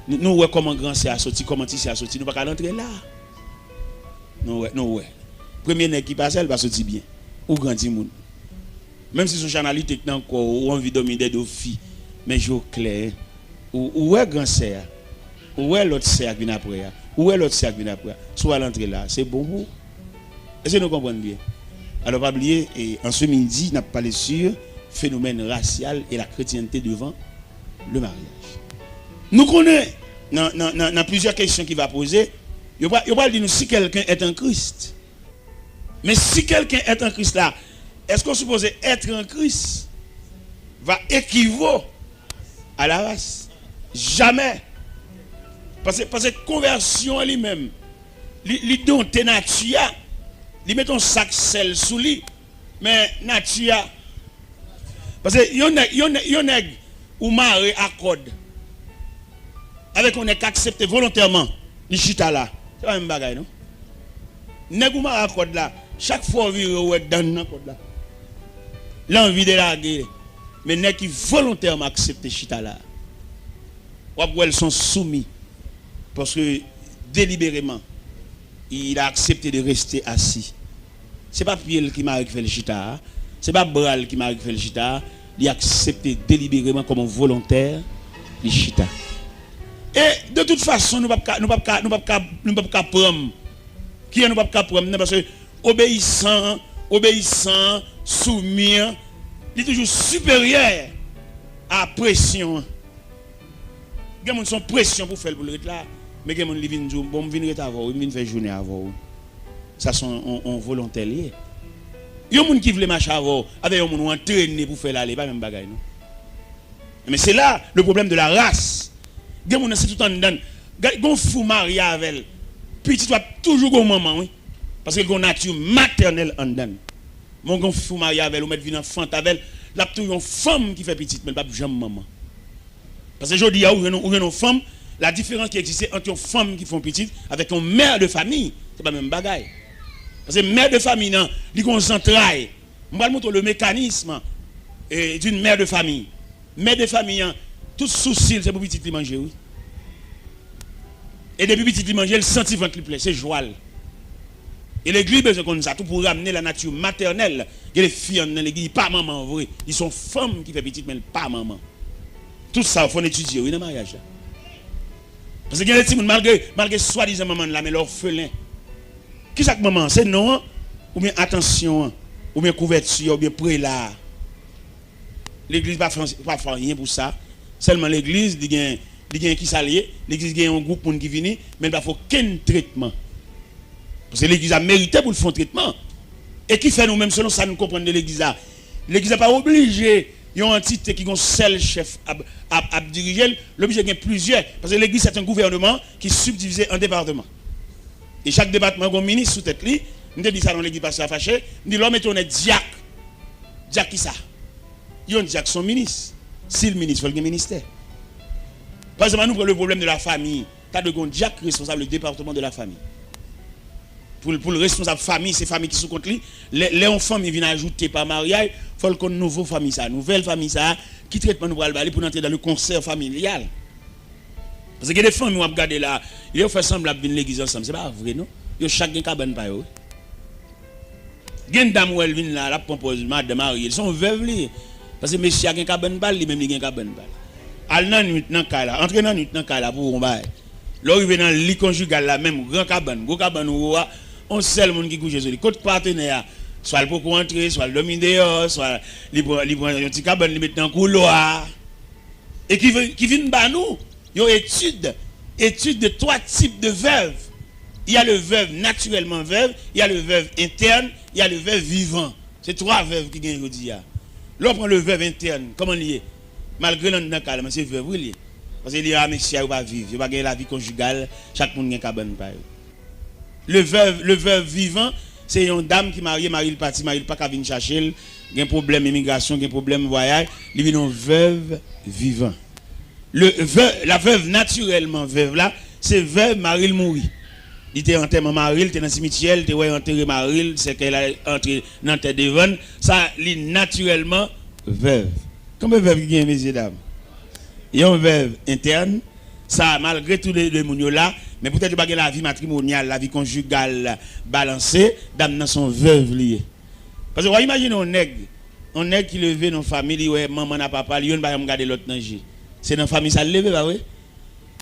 Nou, nou wè kòman gran sè a soti, kòman ti sè a soti, nou pa ka rantre la. Nou wè, nou wè. Premye nèg ki pase a, li pa soti byen. Ou gran timoun. Menm si se yon chanalite k nan kò w, ou anvi dòmi dèdo fi, men je w klè. Ou, ou wè gran sè a. Ou wè lòt sè a k vin apre a. Ou wè lòt sè a k vin apre a. Si w al antre la, se bon pou ou. Èske nou konprann byen? Alò, pa bliye, e, an se midi, n ap pale sur phénomène racial et la chrétienté devant le mariage. Nou konnen, nan, nan, nan, nan plizyè kesyon ki va poze, yo pral, yo pral di nou si quelqu'un est en Christ. Men si quelqu'un est en Christ la, èske w sipoze être en Christ va équivaut à la race? Jamè. Paske, paske konvèsyon an li menm, li, li donte nati a, li mete yon sak sèl sou li, men nati a. Paske yon nèg, yon nèg, yon nèg ou mare a kòd avèk yon nèg k aksepte volontèman li chita la, se pa menm bagay non. Nèg ou mare a kòd la, chak fwa w vire ou wè dann nan kòd la. L anvi delage, men nèg ki volontèman aksepte chita la, w ap wè l se yon soumi. Paske delibereman, il a accepté de rester assis. Se pa pye l ki mare ki fè l chita a, se pa bra l ki mare ki fè l chita a, li aksepte delibereman kòm yon volontè, li chita. E de tout fason, nou p ap ka, nou p ap ka, nou p ap ka, nou p ap ka pran m. Kijan nou p ap ka pran m nan? Paske obeyisan an, obeyisan an, soumi an, li toujou siperyè a presyon an. Gen moun se yon presyon pou fè l pou l ret la, men gen moun li vin di w, bon, m vin ret avè w wi, m vin fè jounen avè w wi. Sa se yon, yon, yon volontè li ye. Yon moun ki vle mache avè w, avè yon moun ou antrene pou fè l ale, pa menm bagay non. Men se la, le problème de la race. Gen moun nan se tout anndan l. Gade, gon fi w marye avè l, pitit w ap toujou gon manman, wi. Paske l gon nati matènèl anndan l. Men gon fi w marye avè l, ou mèt vin anfante avè l, l ap toujou yon fanm ki fè pitit, men l p ap janm manman. Paske jodi a, ou jwenn, ou jwenn yon fanm, la diferans ki egziste ant yon fanm ki fè yon pitit avèk yon mè de famiy, se pa menm bagay. Paske mè de famiy nan, li gon zantray. M pral montre w le mécanisme, eh, d'une mère de famille. Mè de famiy an, tout sousi l, se pou pitit li manje, wi. E depi pitit li manje, l santi vant li plen, se jwa l. E legliz bezwen konn sa tou pou ramne la nati matènèl. Gen de fi anndan legliz, li pa manman vre. Li se yon fanm ki fè pitit, men l pa manman. Tout sa, fò n etidye, wi, nan maryaj la. Paske gen de timoun, malgre, malgre swadizan manman l la, men l òfelen. Kisa k manman an? Se non an, oubyen atansyon an, oubyen kouvèti a, oubyen prela a? Legliz pa fè, pa fè anyen pou sa. Sèlman legliz, li gen, li gen kisa l ye? Legliz gen yon gwoup moun ki vini, men l pa fè okenn tretman. Paske legliz la merite pou l fè yon tretman. E ki fè nou menm, selon sa nou konprann de legliz la, legliz la pa oblije yon antite ki gon sèl chèf ap, ap, ap dirije l, l oblije gen plizyè. Paske legliz se yon gouvènman ki sibdivize an depatman. E chak depatman gon minis sou tèt li. M te di sa nan legliz pastè a fache. M di lè w mete yon nèg dyak, dyak kisa? Yon dyak se yon minis. Si l minis, fò l gen ministè. Pa egzanp, ann nou pran le problème de la famille. Ta dwe gen yon dyak responsab le département de la famille. Pou l, pou l responsab fanmi, se fanmi ki sou kont li. Lè, lè yon fanmi vin ajoute pa maryaj, fò l konn nouvo fanmi sa, nouvèl fanmi sa, ki tretman nou pral ba li pou n antre dans le concert familial. Paske gen de fanmi w ap gade la, yo fè sanblan ap vin legliz ansanm, se pa vre non. Yo chak gen kabann pa yo, wi. Gen dam ou wè l vin la, l ap pran pòz madan marye l, se yon vèv li ye. Paske mesye a gen kabann pa l, li menm li gen kabann pa l. Al nan nwit nan kay la, antre nan nwit nan kay la pou w wè yon bagay. Lè w rive nan li konjigal la, menm gran kabann, gwo kabann ou a, yon sèl moun ki kouche sou li. Kot patenè a? Swa l poko antre, swa l dòmi deyò, swa li pran, li pran yon ti kabann, li met nan koulwa. E ki vin, ki vin ba nou yon etid, étude de trois types de veuves. Il y a le veuve naturellement veuve, il y a le veuve interne, il y a le veuve vivant. Se twa vèv ki gen jodi a. Lè w pran le veuve interne, kòman li ye? Malgre l anndan kay la, men se vèv wi li ye. Paske li a mesye a, yo pa viv, yo pa gen lavi konjigal, chak moun gen kabann pa yo. Le veuve, le veuve vivant, se yon dam ki marye, mari l pati, mari l pa ka vin chache l, gen pwoblèm imigrasyon, gen pwoblèm vwayaj, li vin yon veuve vivant. Le veuve, la veuve naturellement veuve la, se veuve mari l mouri. Li te antèman mari l, te nan simityè, l te wè yo antere mari l, sèkèy la antre nan tè devan l. Sa, li natirèlman veuve. Konbyen veuve ki gen, mesye dam? Yon veuve interne, sa, malgre tou le de moun yo la, men poutèt yo pa gen lavi matrimonyal, lavi konjigal balanse, dam nan se yon veuve li ye. Paske w a imajine yon nèg, yon nèg ki leve nan yon fanmi, li wè manman n ak papa l, youn pa janm gade lòt nan je. Se nan fanmi sa l leve, pa vre?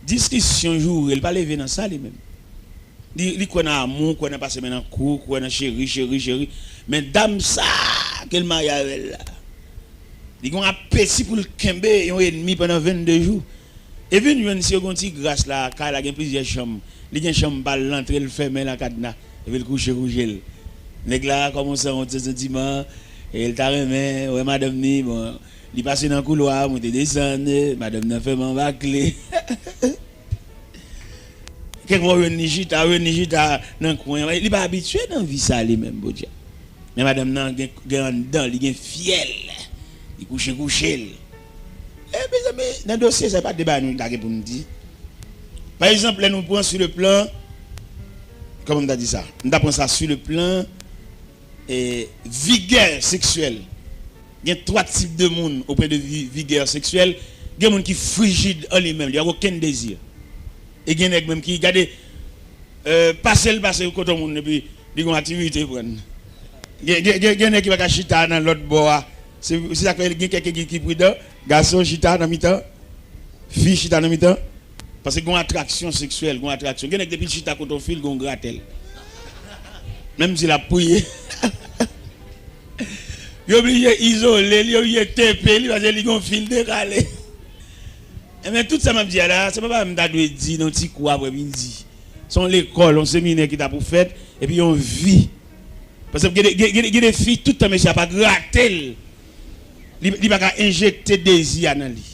Diskisyon joure l, pa leve nan sa li menm. Li, li kwè nan amou, kwè nan pase men nan kou, kwè nan cheri, cheri, cheri. Men dam sa ke l marye avè l la, li gen yon apeti pou l kenbe yon enmi pandan vennde jou. Epi n jwenn si yo gen yon ti gras la, kay la gen plizyè chanm. Li gen chanm pa l, l antre, l fèmen l an kadna. Epi l kouche kouche l. Nèg la kòmanse yon ti santiman, e l ta renmen wè madanm ni, bon, li pase nan koulwa, monte desann, madanm nan fèmen anba kle. Kèk fwa w jwenn li chita, w jwenn li chita nan kwen an. Li pa abitye nan vi sa li menm, podyab. Men madanm nan gen, gen anndan, li gen fyèl. Li kouche kouche l. E mezanmi, nan dosye sa, e pa de bagay nou ta gen pou n di. Pa egzanp, lè nou pran sur le plan, kòman m ta di sa? M ta pran sa sur le plan, eh, vigueur sexuelle. Gen twa tip de moun au point de vue vigueur sexuelle. Gen moun ki frijid an li menm, li pa gen okenn dezi. E gen nèg menm ki, gade, eh, pase l pase kote yon moun, epi li gen yon aktivite pran. Gen, gen, gen, gen nèg ki pa ka chita nan lòt bò a. Se, se sa k fè gen kèk ki, ki pridan. Gason chita nan mitan, fi chita nan mitan. Paske gen yon atraksyon seksyèl, gen yon atraksyon. Gen nèg depi l chita kote yon fi, l gen yon gratèl. Menm si l ap priye. Yo oblije izole li, yo oblije tepe li, paske li gen yon fi l dekale. Enben, tout sa m ap di a la, se pa bagay m ta dwe di nan yon ti kou aprè midi. Se yon lekòl, yon seminè ki ta pou fèt, epi yon vi. Paske gen de, gen, gen, gen de fi, tout tan mesye a pa grate l, li, li pa ka enjekte dezi a nan li.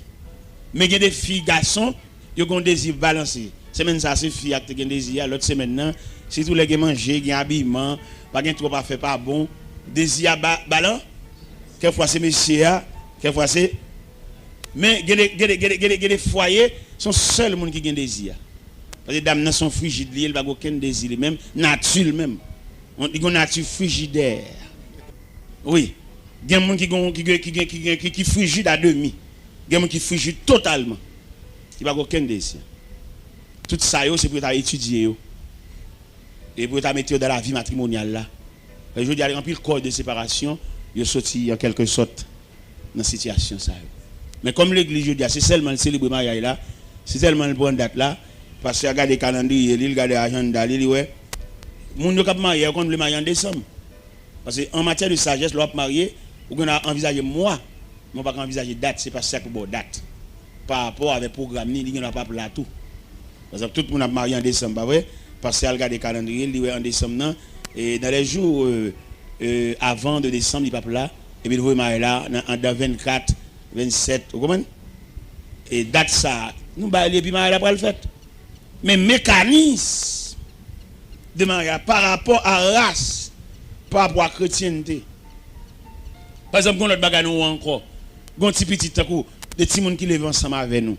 Men gen de fi, gason, yo gen yon dezi balanse. Semèn sa a, se fi a ki te gen dezi a. Lòt semèn nan, sitou lè gen manje, gen abiman, pa gen twòp afè pa bon, dezi a ba, balan. Kèk fwa se mesye a, kèk fwa se. Men gen de, gen de, gen de, gen de, gen de fwaye, se yon sèl moun ki gen dezi a. Paske dam nan se yon frijid li ye, li pa gen okenn dezi li menm, nati l menm. Li gen yon nati frijidè. Wi. Gen moun ki gen, ki gen, ki gen, ki gen, ki, ki frijid a demi. Gen moun ki frijid totalman. Li pa gen okenn dezi. Tout sa yo, se pou yo ta etidye yo. E pou yo ta mete yo dan lavi matrimonyal la. Jodi a, anpil kò de separasyon, yo soti an kèlke sòt nan sitiyasyon sa yo. Men kòm legliz jodi a, se sèlman l selebre maryaj la, se sèlman l pran dat la, pastè a gade kalandriye li, l gade ajanda li, li wè. Moun yo k ap marye a, yo konn vle marye an desanm. Paske an matyè de sajès, lè w ap marye, ou gen dwa anvizaje mwa, men w pa ka anvizaje dat, se pastè a k pou ba w dat. Pa rapò avèk pwogram li, li gen dwa p ap la tou. Pa egzanp, tout moun ap marye an desanm, pa vre? Pastè a al gade kalandriye, li wè an desanm nan, e dans les jours, euh, euh, avant de décembre, li p ap la, epi l voye maryaj la nan, anndan vennkat, vennsèt, ou konprann? E dat sa, nou ba li, epi maryaj la pral fèt. Men mekanis de maryaj pa rapò a ras, pa rapò a kretyente. Pa egzanp, gen yon lòt bagay nou wè ankò. Gen yon ti pitit tankou de timoun ki leve ansanm avè nou.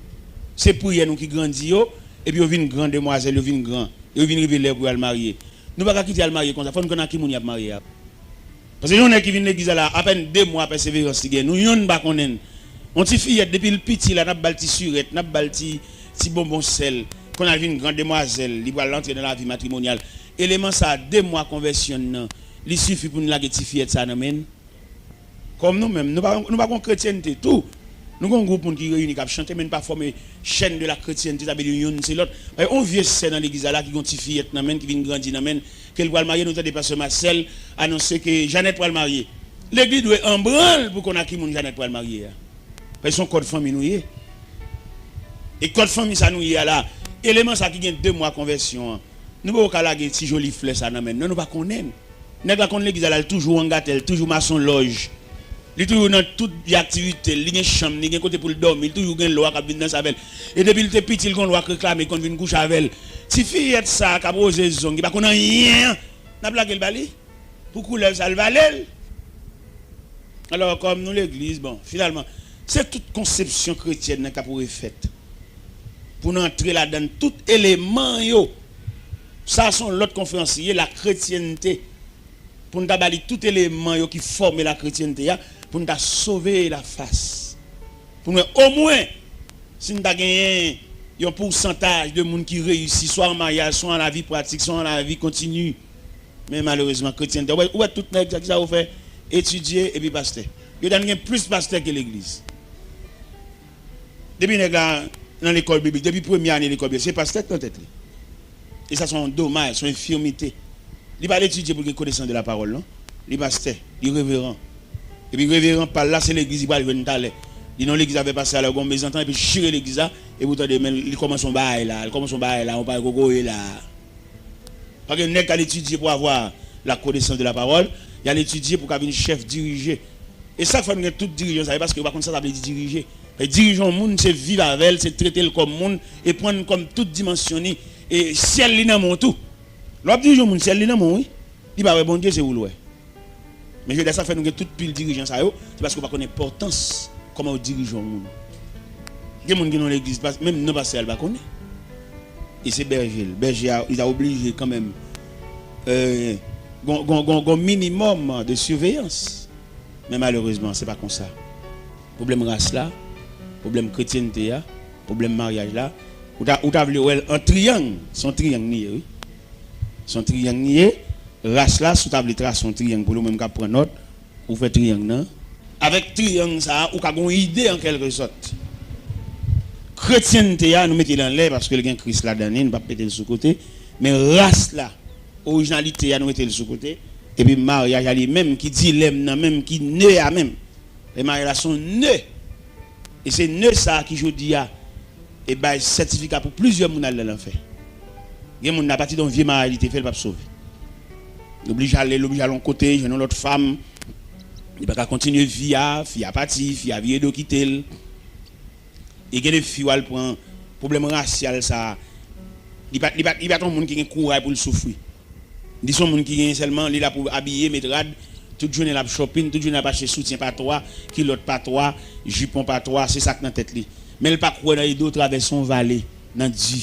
Se priyè nou ki grandi yo, epi yo vin gran demwazèl, yo vin gran. Yo vin rive lè pou y al marye. Nou pa ka kite y al marye konsa. Fò n konn ak ki moun y ap marye a. Paske yon nèg ki vin legliz la, la, apèn de mwa pèseverans li gen. Nou yonn pa konnen l. Yon ti fiyèt, depi l piti la, n ap ba l ti sirèt, n ap ba l ti, ti bonbon sèl. Kounye a l vin gran demwazèl, li pral antre nan lavi matrimonyal. Eleman sa a, de mwa konvèsyon l nan, li sifi pou n lage ti fiyèt sa a nan men n? Kòm nou menm, nou pa, nou pa gen kretyente tou. Nou gen yon gwoup moun ki reyini, k ap chante, men n pa fòme chaîne de la chrétienté, sa vle di youn se lòt. Yon vye sè nan legliz la, la ki gen yon ti fiyèt nan men l, ki vin grandi nan men l, ke l pral marye, nou tande pastè Marcel anonse ke Jeannette pral marye. Legliz dwe an branl pou konn ak ki moun Jeannette pral marye a. Paske se yon kòd fanmi nou ye. E kòd fanmi sa nou ye a la, eleman sa ki gen de mwa konvèsyon an, nou poko ka lage ti joli flè sa nan men l, non, nou pa konnen l. Nèg la konn legliz la, l toujou angatè, l toujou masonlòj. Li toujou nan tout vye aktivite l, li gen chanm, li gen kote pou l dòmi, li toujou gen lwa k ap vin danse avè l. E depi l te piti, l gen yon lwa k reklame, l konn vin kouche avè l. Ti fiyèt sa k ap woze zong, ki pa konn anyen, n ap lage l ba li? Pou koulèv sa, l vale l? Alò, kòm nou legliz, bon, finalman, se tout konsepsyon kretyèn nan k ap refèt. Pou n antre ladan l, tout eleman yo. Sa se yon lòt konferans li ye, la chrétienté. Pou n ta ba li tout eleman yo ki fòme la chrétienté a, pou n ta sove la fas. Pou n wè omwen si n ta genyen yon pousantaj de moun ki reyisi, swa an maryaj, swa an lavi pratik, swa an lavi kontini. Men malerezman, kretyente, ou wè, ou wè tout nèg sa, kisa yo fè? Etidye epi pastè. Yo ta gen plis pastè ke legliz. Depi nèg la nan lekòl biblik, depi premye ane lekòl biblik, se pastè k nan tèt li. E sa se yon domaj, se yon enfimite. Li pa al etidye pou l gen konesans de la pawòl, non. Li pastè, li reveran. Epi reveran pa l la, se legliz li pral jwenn talè. Li nan legliz avè pastè a, lè gen yon mezantant, epi chire legliz la, epi ou tande, men li kòmanse yon bagay la, li kòmanse yon bagay la, yon bagay kokoye la. Pa gen nèg k al etidye pou avoir la connaissance de la parole, y al etidye pou ka vin chèf dirije. E sa k fè nou gen tout dirijan sa yo, paske yo pa konn sa sa vle di dirije. E dirije yon moun, se viv avè l, se trete l kòm moun, e pran l kòm tout dimansyon li, e syèl li nan men w tou. Lè w ap dirije yon moun, syèl li nan men w, wi. Li pa wè Bondye, se ou l wè. Men jodi a, sa k fè nou gen tout pil dirijan sa yo, se paske yo pa konn enpòtans kòman yo dirije yon moun. Gen moun ki nan legliz, pas-, menm non pastè a, li pa konnen. E se bèje l. Bèje a, li ta oblije kanmenm, euh, gon, gon, gon, gon minimòm de siveyans. Men malerezman, se pa konsa. Pwoblèm ras la, pwoblèm kretyente a, pwoblèm maryaj la, ou ta, ou ta vle wè l an triyang, se yon triyang li ye, wi. Se yon triyang li ye. Ras la, si w ta vle trase yon triyang pou li, ou menm k ap pran nòt, ou fè triyang nan. Avèk triyang sa a, ou ka gen yon ide an kèlke sòt. Kretyente a, nou mete l anlè paske l gen Kris ladan li, nou p ap mete l sou kote. Men ras la, orijinalite a, nou mete l sou kote. Epi maryaj la li menm, ki dilèm nan menm, ki ne a menm. E maryaj la se yon ne. E se ne sa a ki jodi a, e bay sètifika pou plizyè moun al nan lanfè. Gen moun nan, apati de yon vye maryaj li te fè, li p ap sove. Li oblije ale, li oblije al yon kote, jwenn yon lòt fanm. Li pa ka kontinye vi a, fi a pati, fi a vire do kite l. E gen de fi w al pran pwoblèm rasyal sa a. Li pa, li pa, li pa t yon moun ki gen kouray pou l soufri. Li se yon moun ki gen sèlman, li la pou abiye, met rad, tout jounen l ap shopping, tout jounen l ap achte soutyen pa twa, kilòt pa twa, jipon pa twa, se sa k nan tèt li. Men l pa kwè nan ede w travèse yon vale, nan di.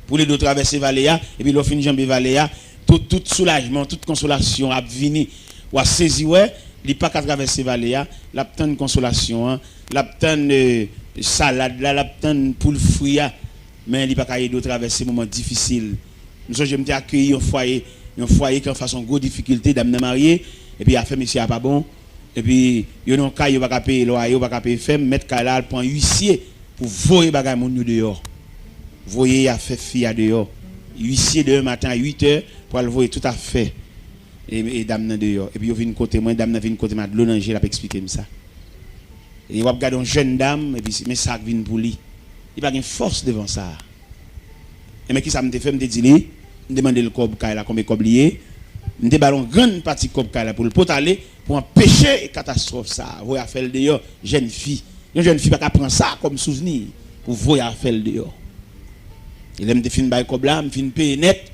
Pou l ede w travèse vale a, epi lè w fin janbe vale a, tout, tout soulajman, tout konsolasyon ap vini. W a sezi wè, li pa ka travèse vale a, l ap tann konsolasyon an, l ap tann, eh, salad la, l ap tann poul fri a, men li pa ka ede w travèse moman difisil. M sonje m te akeyi yon fwaye, yon fwaye ki anfas yon gwo difikilte, dam nan marye, epi afè mesye a pa bon, epi yo nan yon kay, yo pa ka peye lwaye, yo pa ka peye fèm, mèt kay la al pran isye pou voye bagay moun yo deyò. Voye afè fi a deyò. Isye demen maten a uit è pou al voye tout afè e, e dam nan deyò. Epi yo vin kote mwen, dam nan vin kote m a dlo nan je l ap eksplike m sa. E w ap gade yon jèn dam, epi se, men sa k vin pou li. Li pa gen fòs devan sa. E men kisa m te fè, m te di li, m te mande l kòb kay la, konbyen kòb li ye. M te ba l yon grann pati kòb kay la pou l pot ale, pou anpeche katastwòf sa, voye afè l deyò, jèn fi. Yon jèn fi pa ka pran sa kòm souvni pou voye afè l deyò. E lè m te fin bay kòb la, m fin peye nèt,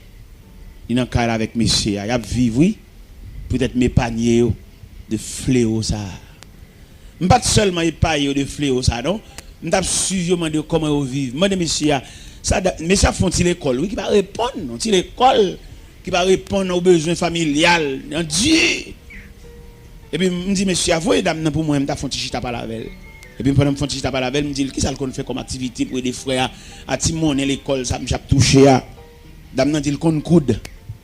li nan kay la avèk mesye a, y ap viv wi. Poutèt m epanye yo de flewo sa. M pa t sèlman epaye yo de flewo sa non. M t ap swiv yo, mande yo kòman yo viv. M mande mesye a, sa da-, mesye ap fè yon ti lekòl wi, ki pa reponn, yon ti lekòl ki pa reponn o bezwen familyal, nan di. Epi m di mesye a, voye dam nan pou mwen, m ta fè yon ti chita pale avè l. Epi pandan m fè yon ti chita pale avè l, m di l kisa l konn fè kòm aktivite pou ede frè a, a ti monnen lekòl sa misye ap touche a. Dam nan di l konn koud.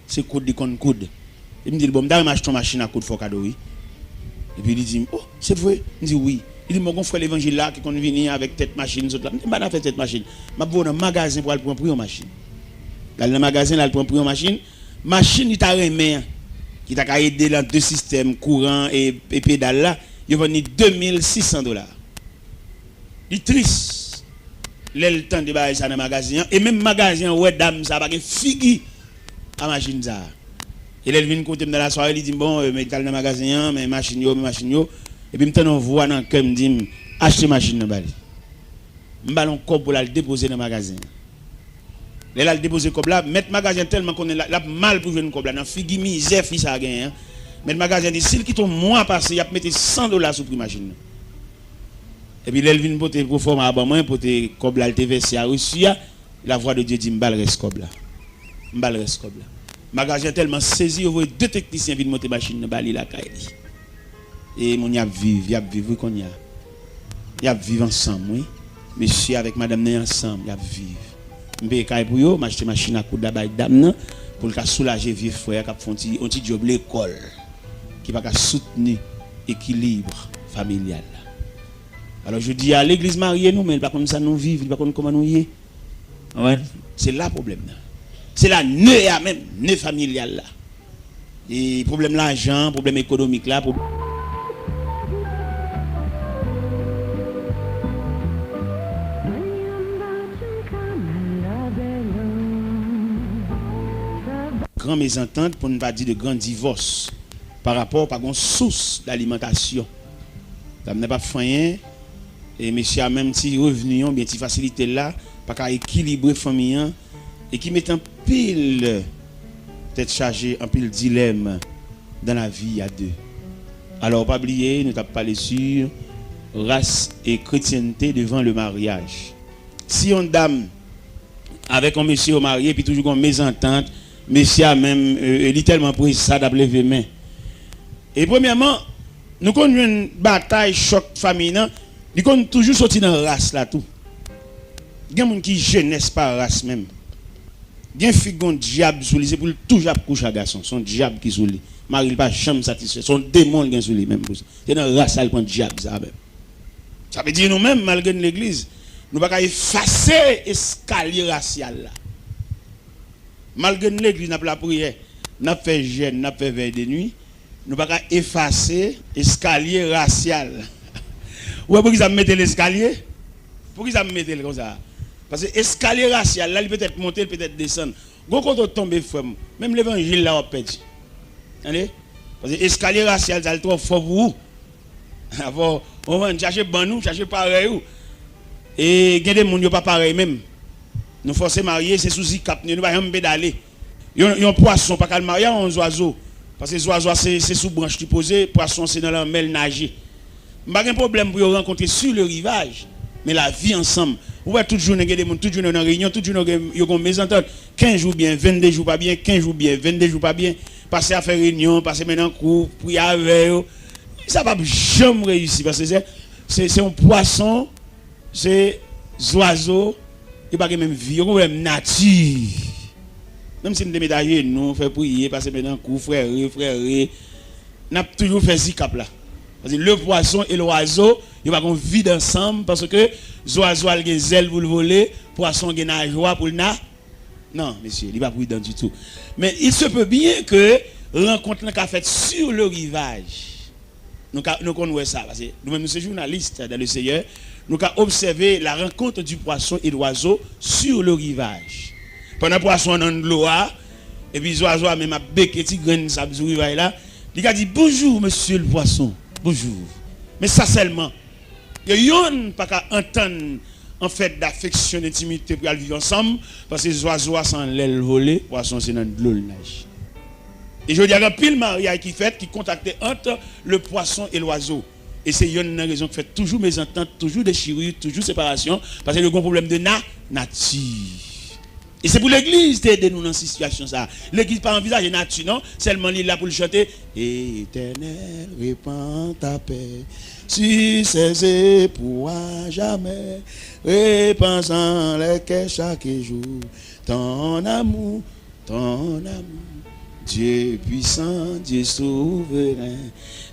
Se koud li konn koud. Epi m di l, bon, m ta renmen achte yon machin a koud fè w kado wi. Epi li di m, oh, se vre? M di wi. Li di m, bon, gon frè levanjil la ki konn vini avèk tèt machin sot la. M di m pa nan afè tèt machin. M ap voye w nan magazen pou al pran pri yon machin. L al nan magazen, l al pran pri yon machin. Machin li ta renmen an, ki ta ka ede l an de sistèm, kouran e, e pedal la, yo vann li de mil sis san dola. Li tris lè l tande bagay sa nan magazen an, e menm magazen an wè dam sa pa gen figi a machin sa. E lè l vin kote m nan lasware, li di m, bon, eh, men t al nan magazen an, men machin yo, men machin yo. Epi m tande yon vwa nan kè m di m, achte machin nan ba li. M ba l yon kòb pou l al depoze nan magazen an. Lè l al depoze kòb la, mèt magazen an tèlman konnen l, l ap mal pou jwenn kòb la, nan figi mizè fi sa a genyen an. Mèt magazen an di, si l kite yon mwa pase, y ap mete san dola sou pri machin nan. Epi lè l vin pote pwofòma a ban mwen, pote kòb la l te vèse a resi a, lavwa de Dye di m ba l rès kòb la. M ba l rès kòb la. Magazen an tèlman sezi, yo voye de teknisyen vin monte machin nan ba li lakay li. E moun y ap viv, y ap viv wi kounye a. Y ap viv ansanm wi. Mesye avèk madanm nan ansanm, y ap viv. M peye kay pou yo, m achte machin a koud la bay dam nan, pou l ka soulaje vye frè a k ap fè yon ti, yon ti djòb lekòl, ki pa ka soutni ekilib familyal la. Alò, jodi a, legliz marye nou, men li pa konn sa nou viv, li pa konn kòman nou ye. Konprann? Se la pwoblèm nan. Se la nè a menm, nè familyal la. E pwoblèm lajan, pwoblèm ekonomik la, pwob- Gran mezantant, pou n pa di de gran divòs, pa rapò pa gon sous dalimantasyon. Dam nan p ap fè anyen, e mesye a menm ti revni an, oubyen ti fasilite l la, pa ka ekilibre fanmi an, e ki mete anpil tèt chaje, anpil dilèm dans la vie à deux. Alò, pa bliye, nou t ap pale sur race et chrétienté devant le mariage. Si yon dam avèk yon mesye yo marye, epi toujou gon mezantant, mesye a menm, e, e, li tèlman presa, l ap leve men. E premyèman, nou konn jwenn batay, chòk fanmi nan, li konn toujou soti nan ras la tou. Gen moun ki jenès pa ras menm. Gen fi gon dyab sou li, se pou l toujou ap kouche ak gason. Se yon dyab ki sou li. Mari l pa janm satisfè. Se yon demon l gen sou li menm pou sa. Se nan ras la l pran dyab sa menm. Sa vle di nou menm, malgre n legliz, nou pa ka efase eskalye rasyal la. Malgre n legliz, n ap lapriyè, n ap fè jèn, n ap fè vèy de nwi, nou pa ka efase eskalye rasyal. Ou wè poukisa m mete l eskalye? Poukisa m mete l konsa? Paske eskalye rasyal la, li petèt monte, li petèt desann. Gon kote w tonbe, frè m, menm levanjil la w ap pèdi. Tande? Paske eskalye rasyal sa, l twò fò pou ou. Avò, ou konprann, chache bann ou, chache parèy ou. E gen de moun yo pa parèy menm. Nou fòse marye, se sou zikap nou ye, nou pa janm pedale. Yon, yon pwason pa ka al marye a yon zwazo. Paske zwazo a se, se sou branch li poze, pwason se nan lanmè l naje. M pa gen pwoblèm pou yo rankontre sur le rivage, men lavi ansanm. Ou wè tout jounen gen de moun, tout jounen yo nan reyinyon, tout jounen yo gen, yo gen yon mezantant. Kenz jou byen, vennde jou pa byen, kenz jou byen, vennde jou pa byen. Pase a fè reyinyon, pase mennen kou, priye avè yo. Sa p ap janm reyisi, paske se, se, se yon pwason, se zwazo, yo pa gen menm vi, yo gen pwoblèm nati. Menm si n te met ajenou, fè priye, pase mennen kou, frère, frère, n ap toujou fè zikap la. Paske le poisson et l'oiseau, yo pa gen yon vi ansanm, paske zwazo a l gen zèl pou l vole, pwason gen najwa pou l na-, non, mesye, li pa pridan ditou. Men il se peut bien que rankont lan ka fèt sur le rivage. Nou ka, nou konn wè sa, paske nou menm nou se jounalis dans le Seigneur, nou ka obsève la rencontre du poisson et l'oiseau sur le rivage. Pandan pwason an nan dlo a, epi zwazo a menm ap beke ti grenn sab sou rivaj la, li ka di, "Bonjour, monsieur le poisson, bonjour." Men sa sèlman. Yo yonn pa ka antann an fèt dafeksyon, dentimite pou y al viv ansanm, paske zwazo a se anlè l vole, pwason se nan dlo l naje. E jodi a, gen anpil maryaj ki fèt, ki kontakte ant le pwason e lwazo. E se yonn nan rezon ki fè toujou mezantant, toujou dechiri, toujou separasyon, paske yo gen pwoblèm de na-, nati. E se pou legliz te ede nou nan sitiyasyon sa a. Legliz pa anvizaje nati, non. Sèlman li la pou l chante, Éternel, répands ta paix sur ses époux à jamais. Répands en les cœurs chaque jour ton amour, ton amour. Dieu puissant, Dieu souverain,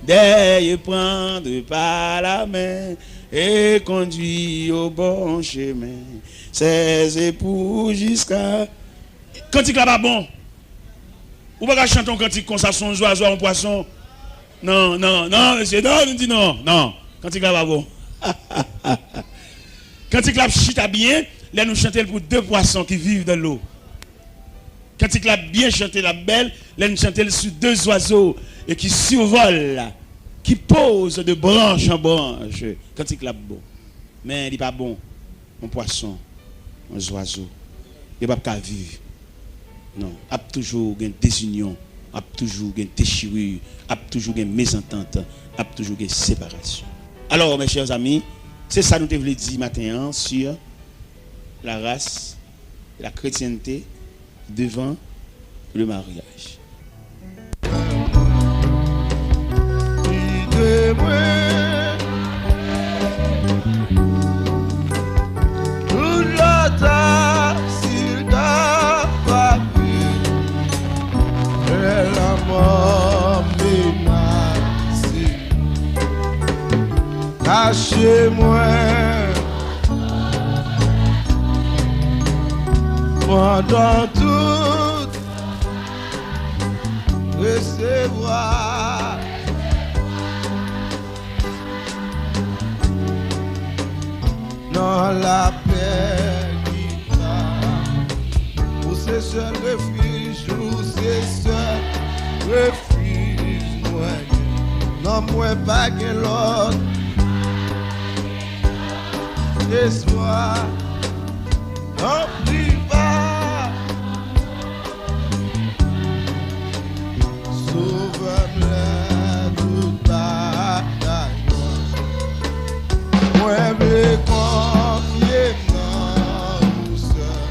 d'ailleurs prendre par la main et conduire au bon chemin ses époux jusqu'à... Kantik la pa bon. Ou pa ka chante yon kantik konsa sou yon zwazo, yon pwason. Non, non, non, mesye, non, nou di non, non. Kantik la pa bon. Kantik la ap chita byen lè nou chante l pou de pwason ki viv dans l'eau. Kantik la ap byen chante, l ap bèl lè nou chante l sou de zwazo e ki sivole, ki poze de branch an branch. Kantik la ap bon. Men li pa bon. Yon pwason, yon zwazo, yo p ap ka viv. Non, ap toujou gen dezinyon, ap toujou gen dechiri, ap toujou gen mezantant, ap toujou gen separasyon. Alors, mes chers amis, se sa nou te vle di maten an sur la race, la chrétienté devant le mariage. Kite mwen, tout lòt a, si l ta frape, lè lanmò menase, kache mwen pandan tout resevwa nan lapè ki pa. Ou se sèl refij, ou se sèl refij mwen. Non mwen pa gen lòt espwa. Anpli pa. Sovè m lè tout bagay. Mwen vle konfye m nan ou sèl.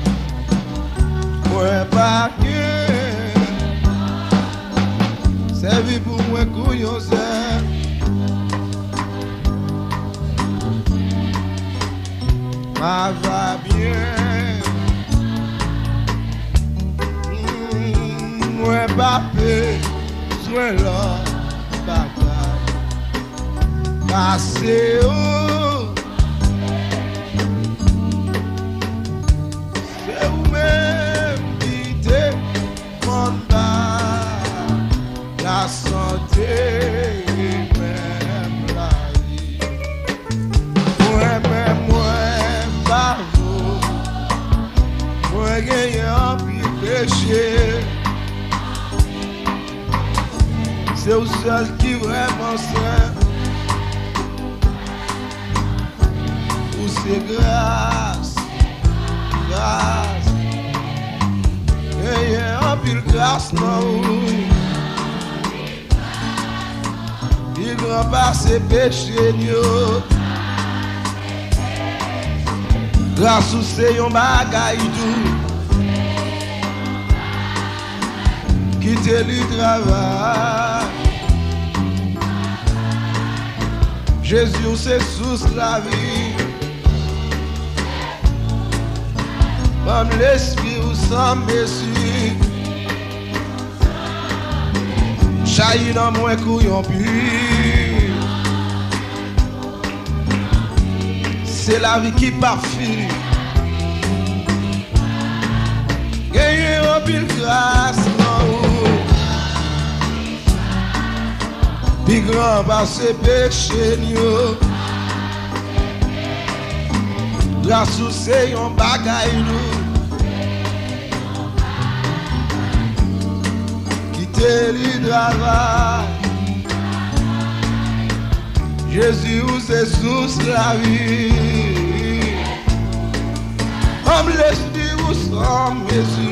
Mwen pa gen sèvi pou mwen kou yon sèl. Ma va byen. Mm, mwen pa bezwen lòt bagay pase ou. Se ou menm ki te konn bay lasante e menm lavi. Mwen menm, mwen pa vo, mwen genyen anpil peche. Se ou sèl ki vrèman sen. Ou se gras, gras. Gras nan ou pi gran pase peche n yo. Gras ou se yon bagay dou. Kite li travay. Jezi, ou se sous lavi. Ban m lespri ou san mezi. Chayi nan mwen kou yon pi. Se lavi ki p ap fini. Genyen anpil gras nan ou. Pi gran pase peche n yo. Gras ou se yon bagay dou. Kite li travay. Jezi, ou se sous lavi. Ban m lespri ou san mezi.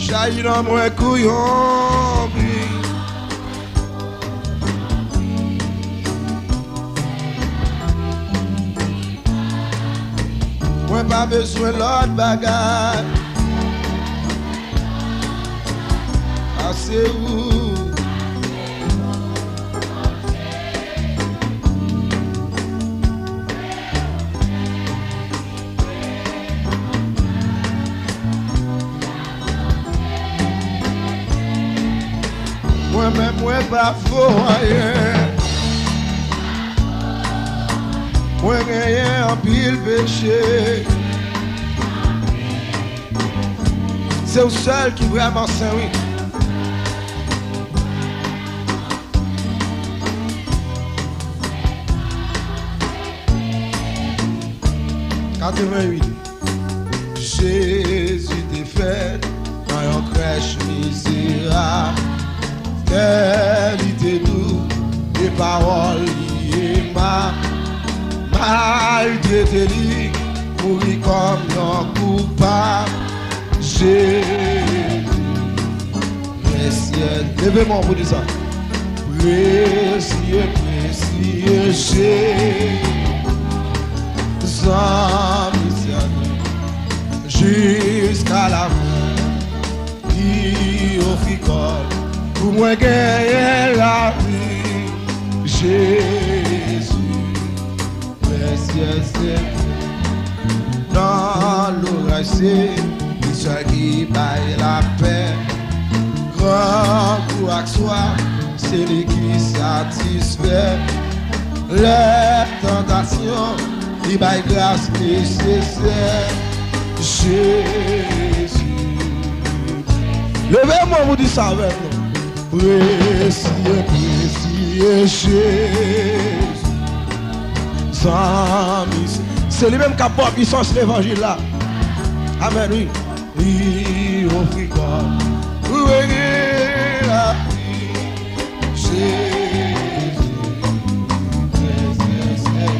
Chayi nan mwen kou yon pi. Mwen pa bezwen lòt bagay. Pase ou. Mwen menm, mwen pa fo anyen. Mwen genyen anpil peche. Se ou sèl ki vrèman sen, wi. Katrevenn uit. Jezi te fèt nan yon krèch mizerab. Kè li te dou, e pawòl li emab. Maltrete li, mouri kòm yon koupab. Jezi, presye, leve men w pou di sa. Presye, presye Jezi, zanmi sèten, jiska lafen, li ofri kò l pou mwen genyen lavi. Jezi, presye Seyè, nan loraj se li sèl ki bay lapè. Grangou ak swaf, se li ki satisfè. Lè tantasyon, li bay gras nesesè. Jezi. Leve men w pou di sa avèk nou. Presye, presye Jezi. Zanmi, se li menm k ap ba w pisans levanjil la. Amèn, wi. Li ofri kò l pou rele lavi. Jezi, presye Seyè.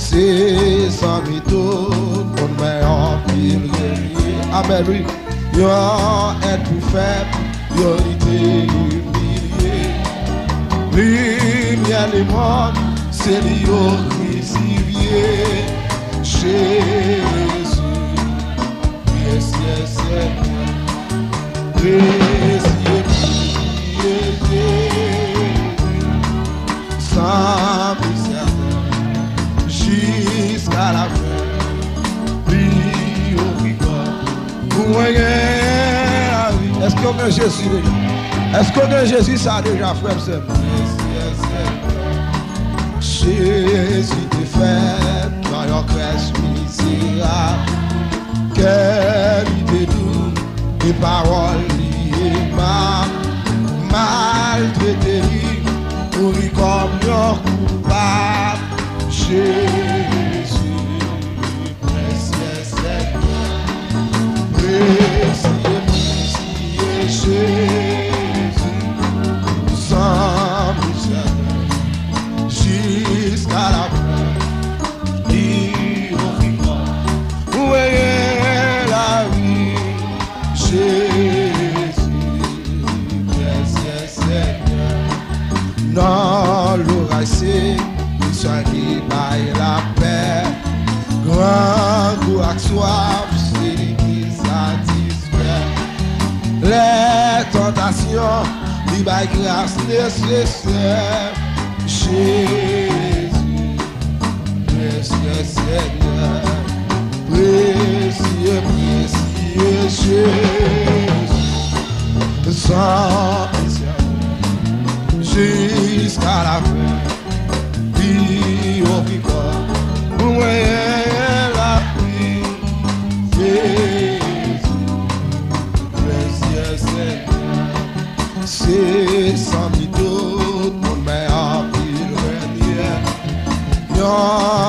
Se zanmi tout moun mwen anpil relye. Amèn, wi. Yon èt pi fèb, yo li te imilye. Limyè lemonn, se li yo krisifye. Jezi, presye Seyè, presye, presye Jezi, zanmi sèten, jiska lafen, li ofri kò l pou mwen gen lavi. Èske w gen Jezi deja? Èske w gen Jezi sa deja, frè m, sè m? Jezi te fèt nan yon krèch mizerab. Kè li te dou, e pawòl li emab. Maltrete li, mouri kòm yon koupab. Jezi, presye Seyè, presye, presye Jezi, zanmi sèten, jiska lafen, li ofri kò l pou mwen gen la. Ak swaf, se li ki satisfè. Lè tantasyon, li bay gras nesesè. Jezi, presye Senyè, presye, presye Jezi. San esèl, jiska lafen. Pi wo, pi ba, pou mwen lavi. Jezi, presye Senyè, se san ki tout moun, men anpil renye. Yon